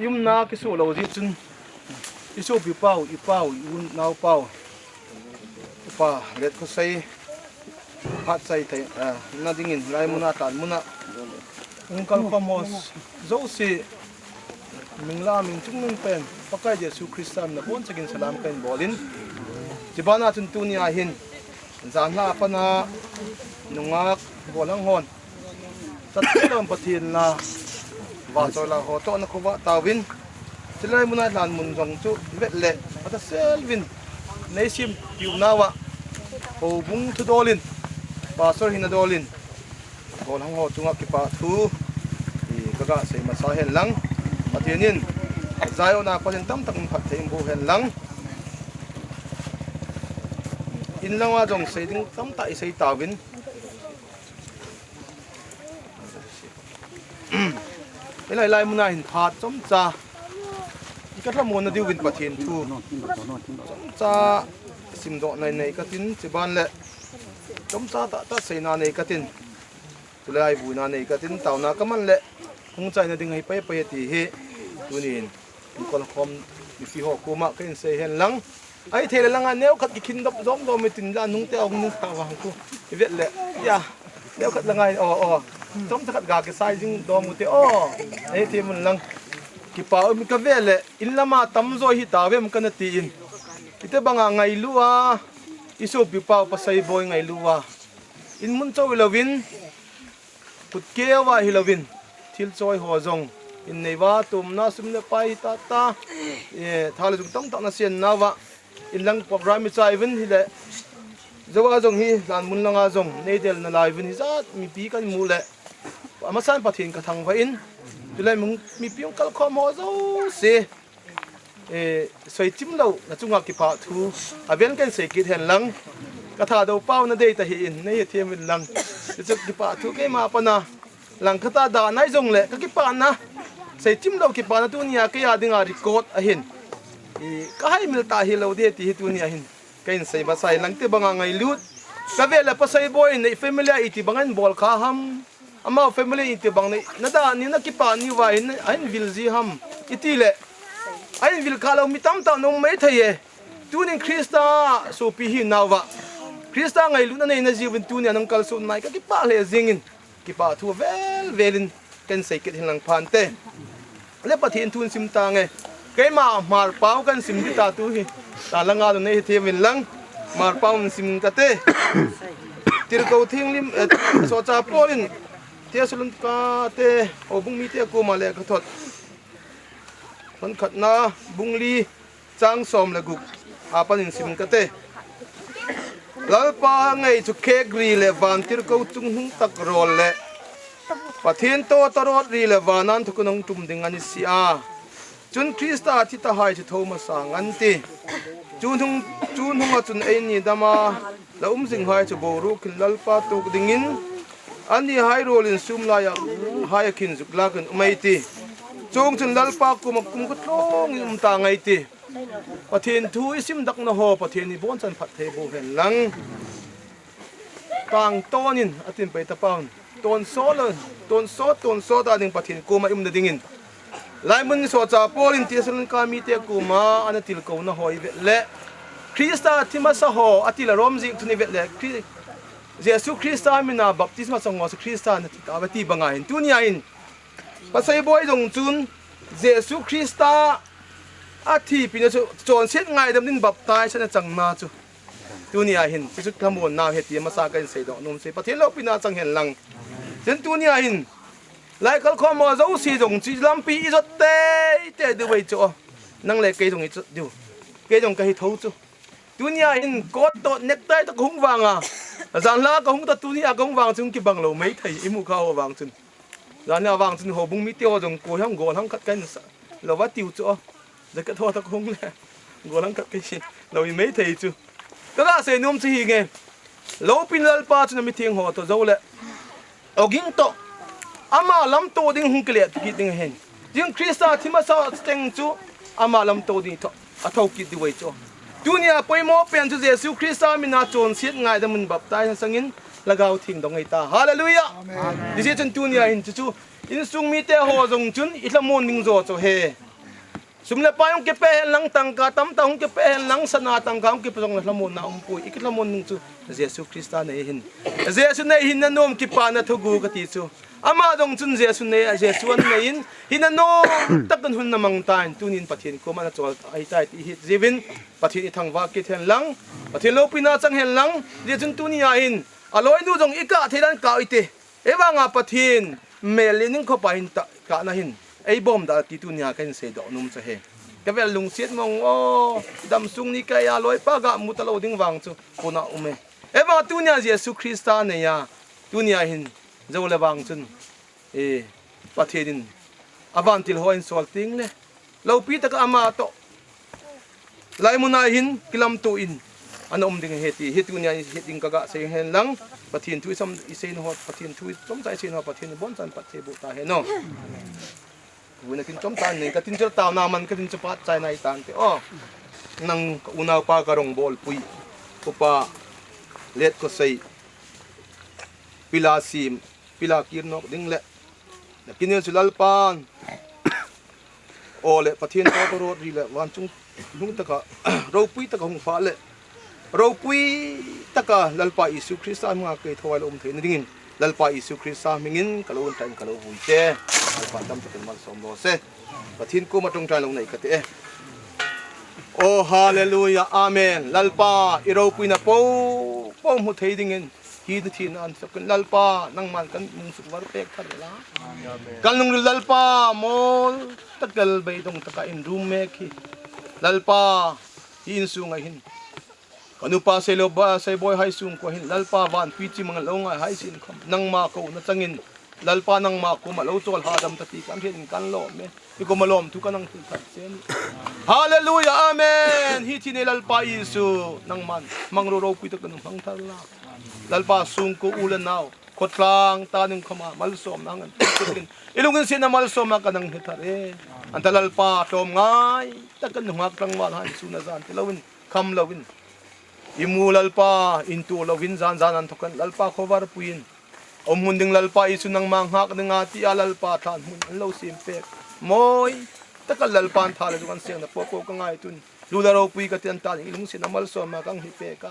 i umna kisu lou jeh chun i sopi pau, i pau, i unau pau, Upa Letkhosei phat chai thei, eh, na dingin hilai muna tan muna hung kalkhom ho jouse ming la ming chung ming pen Pakai Jesu Christa min a bonchakin salam kahin bol in, chubana chun tuni a hin janhi a pat a nungak golhang hon Tatna Pathen la, vahchoi la ho toh na khovah tauvin, chulai muna lhan mun jong chu vet le, ata selvin, nei sim piu nauva, houbung thudol in, pastor hina dol in, golhang ho chunga kipa thu, i ka ga sei masa hen lang, Pathen in, Zion a Pathen tamtah in phatthei in boh hen lang, in langa jong sei ding tamtah i sei tauvin, Hilai, hilai muna hin phat chomcha i ka lhamon na diuvin Pathen thu chomcha simdoh na nei katin, chuban le chomcha tahtah seina nei katin, tulai vuina nei katin, taona ka man le hung chaina ding ahi pai pai ti hi tunin Hung kalkhom mipi ho koma kahin sei hen lang. Ahi thei le langa neokhat kikhin dop jom jom hitin la nung te ahung nung ta vang khu. I vet le. Ya. Neokhat langa o o. Chomcha khat ga kisai jing dom u te o. Ahi thei mun lang. Kipa um ka ve le in lama tamjo hi tavem kana ti in. Ite banga ngailu a. I sopi pau Pasai Boi ngailu a. In mun chou louvin. Khut keu a hilouvin, thil choi ho jong, in neiva tumna sum le pai hi tata, eh, tha le jung tamtah na sian nauva, in lang program i chai uvin hile, jou a jong hi, lhan mun langa jong, nei del nalai uvin hijat, mipi kan mu le, amasan Pathen ka thangvah in, tulai mun mipi hung kalkhom ho jouse, Eh, soi chim lou, na chunga kipa thu, avel kan sei kit hen lang. Ka Thadou pau na dei ta hi in, nei hethem in lang. Chu chu kipa thu keima pana, lang khat a da nai jong le, ka kipana. Sei chim lou kipana tunia kei a dinga record ahin. I, ka hai mil ta hilou de ti hi tunia hin. Kahin sei masa in lang te banga ngailut. Ka ve le Pasai Boi nei family a iti banga in bol kha ham. Amau family iti bang nei, na da ni na kipa ni uva hin, ahin vil ji ham. Iti le. Ahin vil kha lou mi tamtah na um mai thei e. Tunin Christa sopi hi nauva. Christa ngailutna nei na jiuvin tunia nang kalson nai ka kipa le jingin. Kipa thu vel velin kan sei kit hin lang phante. Le Pathen thu in sim tange. Keima Hmar pau kan sim ding ta tu hi. Ta langa lu nei hethem in lang. Hmar pau in sim ta te. Tirko thinglim, eh, Sohcha Paul in Thessalonika te, o bung mite koma lekhathot. Lhonkhatna, bung li, chang som le gup. Apan in sim kate. Lalpa ngei chu khek ri le vantirko chungnung tak rol le Pathen to tarot ri le vanan thukun hung tum ding ani si a. Chun Christa thi tahai chu tho masa ngan ti. Chunung, chunung a chun eini dama la um jing hai chu borukin Lalpa tuk dingin ani hai rolin sum laiya hai a khin juk lakin um ei ti. Chung chun Lalpa kuma kum kut long in um ta ngai ti. Pathen thu i sim dak na ho, Pathen i bon chan phat thei bo hen lang. Tang ton in a tin pai ta paun. Ton so lo, ton so, ton so ta ding Pathen kuma i um na dingin. Lai mun Sohcha Paul in Thessalonika mite kuma ana tilko na ho i vet le. Christa thi masa ho, a til a Rom zik thun i vet le. Chri-, Jesu Christa mina baptisma song ho Christa na thi ta va ti banga hin. Tunia hin. Pasai Boi jong chun Jesu Christa a thipina chu chonset ngaidam din baptize na chang na chu. Tunia hin, chu chu thamon na he ti masa kan sei doh nom sei. Pathen loupina chang hen lang. Chen tunia hin, lai kalkhom ho jouse jong chu lampi i jot tei tei diu vei chu. Nang le kei jong i jot diu. Kei jong ka hi tho chu. Tunia hin coat to necktie to ka hung vanga. Janhi a ka hung ta tunia ka hung vang chun kibang lou mai thei i mu kha ho vang chun. Janhi a vang chun houbung mite ho jong koi ham gol ham khat kan sa. Lou va tiu chu o. Jacket ho to ka hung le. Gol ham khat kai si. Lou i mai thei chu. Ka ga sei nom chu hi nge. Loupin Lalpa chun a mitheng ho to jou le. Ogin to. Ama lamto ding hung kile kit ding hen. Jing Christa thi masa teng chu ama lamto ding tho. A tho kit diu vei chu. Tunia poimo pen chu Jesu Christa mina chonset ngaidam un baptize sangin Lhagao Theng dong ahi ta. Hallelujah. Amen. Hijeh chun tunia hin chu chu insung mite ho jong chun i lhamon ding jo chu he. Sum le pai hung kipe hen lang, tangka tamtah hung kipe hen lang, sana tangka hung kipe jong le lhamonna umpoi. I kilhamon ding chu Jesu Christa nei hin. Jesu nei hin na nom kipana thugu kati chu. Ama jong chun Jesu nei, Jesu anei in, hin na nom takin hun na mang tan, tunin Pathen koma na chol ahi tai ti hi jiuvin, Pathen i thangvah kit hen lang, Pathen loupina chang hen lang, Jesu tunia hin, aloinu jong i kah thei dan kah u hite. Ei vanga Pathen mel le ning khopa hin ta, kah na hin. Ei bom da ti tunia kahin seidoh nom chu he. Ka vel lungset mong o, damsung ni ka ya loipa ga mu talou ding vang chu, kona um e. Ei vanga tunia Jesu Christa nei a, tunia hin, jo le vang chun. E, Pathen in, avantil ho in sol ting le. Loupi taka ama toh. Lai muna hin kilamto in ana um ding ahi ti hi tunia hi ding ka ga sei hen lang, Pathen thu i sam i sei na ho, Pathen thu i chomcha i sei na ho, Pathen in boncha in phatthei boh ta hen o. Uina kin chomcha in ka tin chel tao na man ka tin chu phat chai nai tan te o. Nang ka unau pa ka rong bol pui. Upa Let Kosei. Pila sim, pila kir nok ding le. Na kinel chu Lalpan. O le Pathen to to rot ri le van chung lung taka, ropui taka hung pha le. Ropui taka Lalpa Jesu Christa hming a kei thawai lo um thei na dingin. Lalpa Jesu Christa hmingin ka lo un tain ka lo vui te. Lalpa tam takin malsom lo se. Pathen koma tong tain lo nei ka te e. Oh, hallelujah, amen. Lalpa, i ropui na po, po mu thei dingin. Hi na thina an sokin Lalpa, nangman kan mung suk var pek thar la. Kan lung Lalpa, mol, takal bei dong taka in room mek hi. Lalpa, hi insung a hin. Ka nupa sei lo ba, sei boi hai sung ko hin. Lalpa van pi chi mang lo ngai hai sin kham. Nangma ko na changin. Lalpa nangma ko ma lo chol ha dam ta ti kan hin kan lo me. I ko ma lom tu ka nang thil thar chen. Hallelujah, amen. Hi thi nei Lalpa Jesu. Nangman. Mang ro ro pui ta ka nung hang thar la. Lalpa sung ko u le nau. Khotlang ta ning khama. Malsom nang an. I lungin sin na malsom na ka nang hi thar e. Anta Lalpa tlom ngai. Ta ka nung hak tang wal han su na zan ti lo in. Kham lo in. I mu Lalpa, in tu lo in zan zan an thokan Lalpa khovar puin. Om hun ding Lalpa Jesu nangma ngak ding a ti a Lalpa than hun an lo sim pek. Moi, taka Lalpa an tha le zung an seng na po po ka ngai tun. Lu da ro pui ka tian ta ding i lungsin a malsom ma kang hi pek a.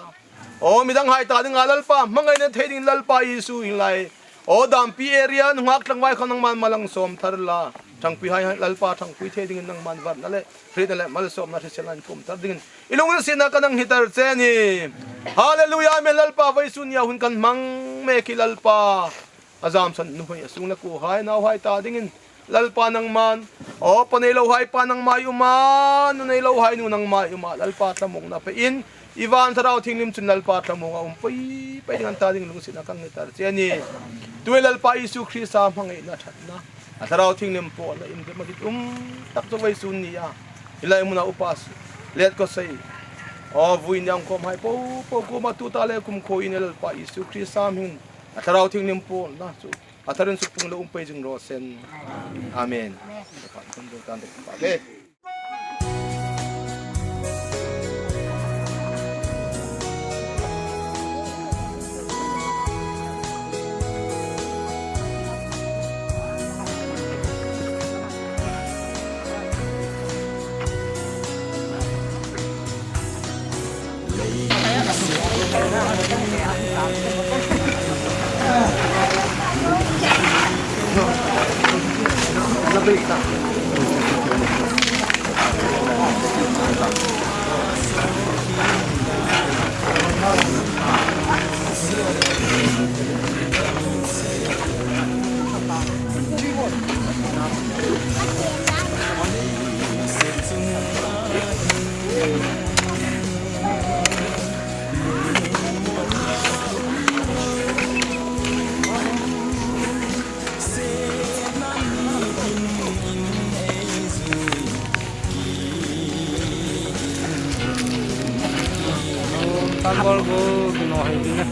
O midang hai ta ding a Lalpa, mangai na thei ding Lalpa Jesu hi lai. O dampi area nungak tlangvai khang nangman malang som thar la. Thangpui hai hai Lalpa thangpui thei dingin nangman varna le. Hritna le malsomna hrisel nan kum thar dingin. I lungin sina ka nang hitar che ni. Hallelujah, amen. Lalpa vaisun ya hun kan mang me ki Lalpa. Ajam san nu hoi asung le ku hai nau hai ta dingin. Lalpa nangman. O pa nei lo hai pa nangmai uma. Nu nei lo hai nu nangmai uma. Lalpa tlamong na pe in. I van Thlarau Thienghlim chun Lalpa tlamong a um pui pui ding an ta ding lungsit a kang hitar che ni. Tui Lalpa Jesu Christa hmangaina thatna. A Thlarau Thienghlim polna in dema dit um tak chu vaisun ni a. Hilai muna upas. Let ko sei. O vui niang kom hai po po ko ma tu ta le kum ko in Lalpa Jesu Christa hming. A Thlarau Thienghlim polna chu. A tharin suk pung lo um pui jing ro sen. Amen. Amen. Tambol go, no hai din na.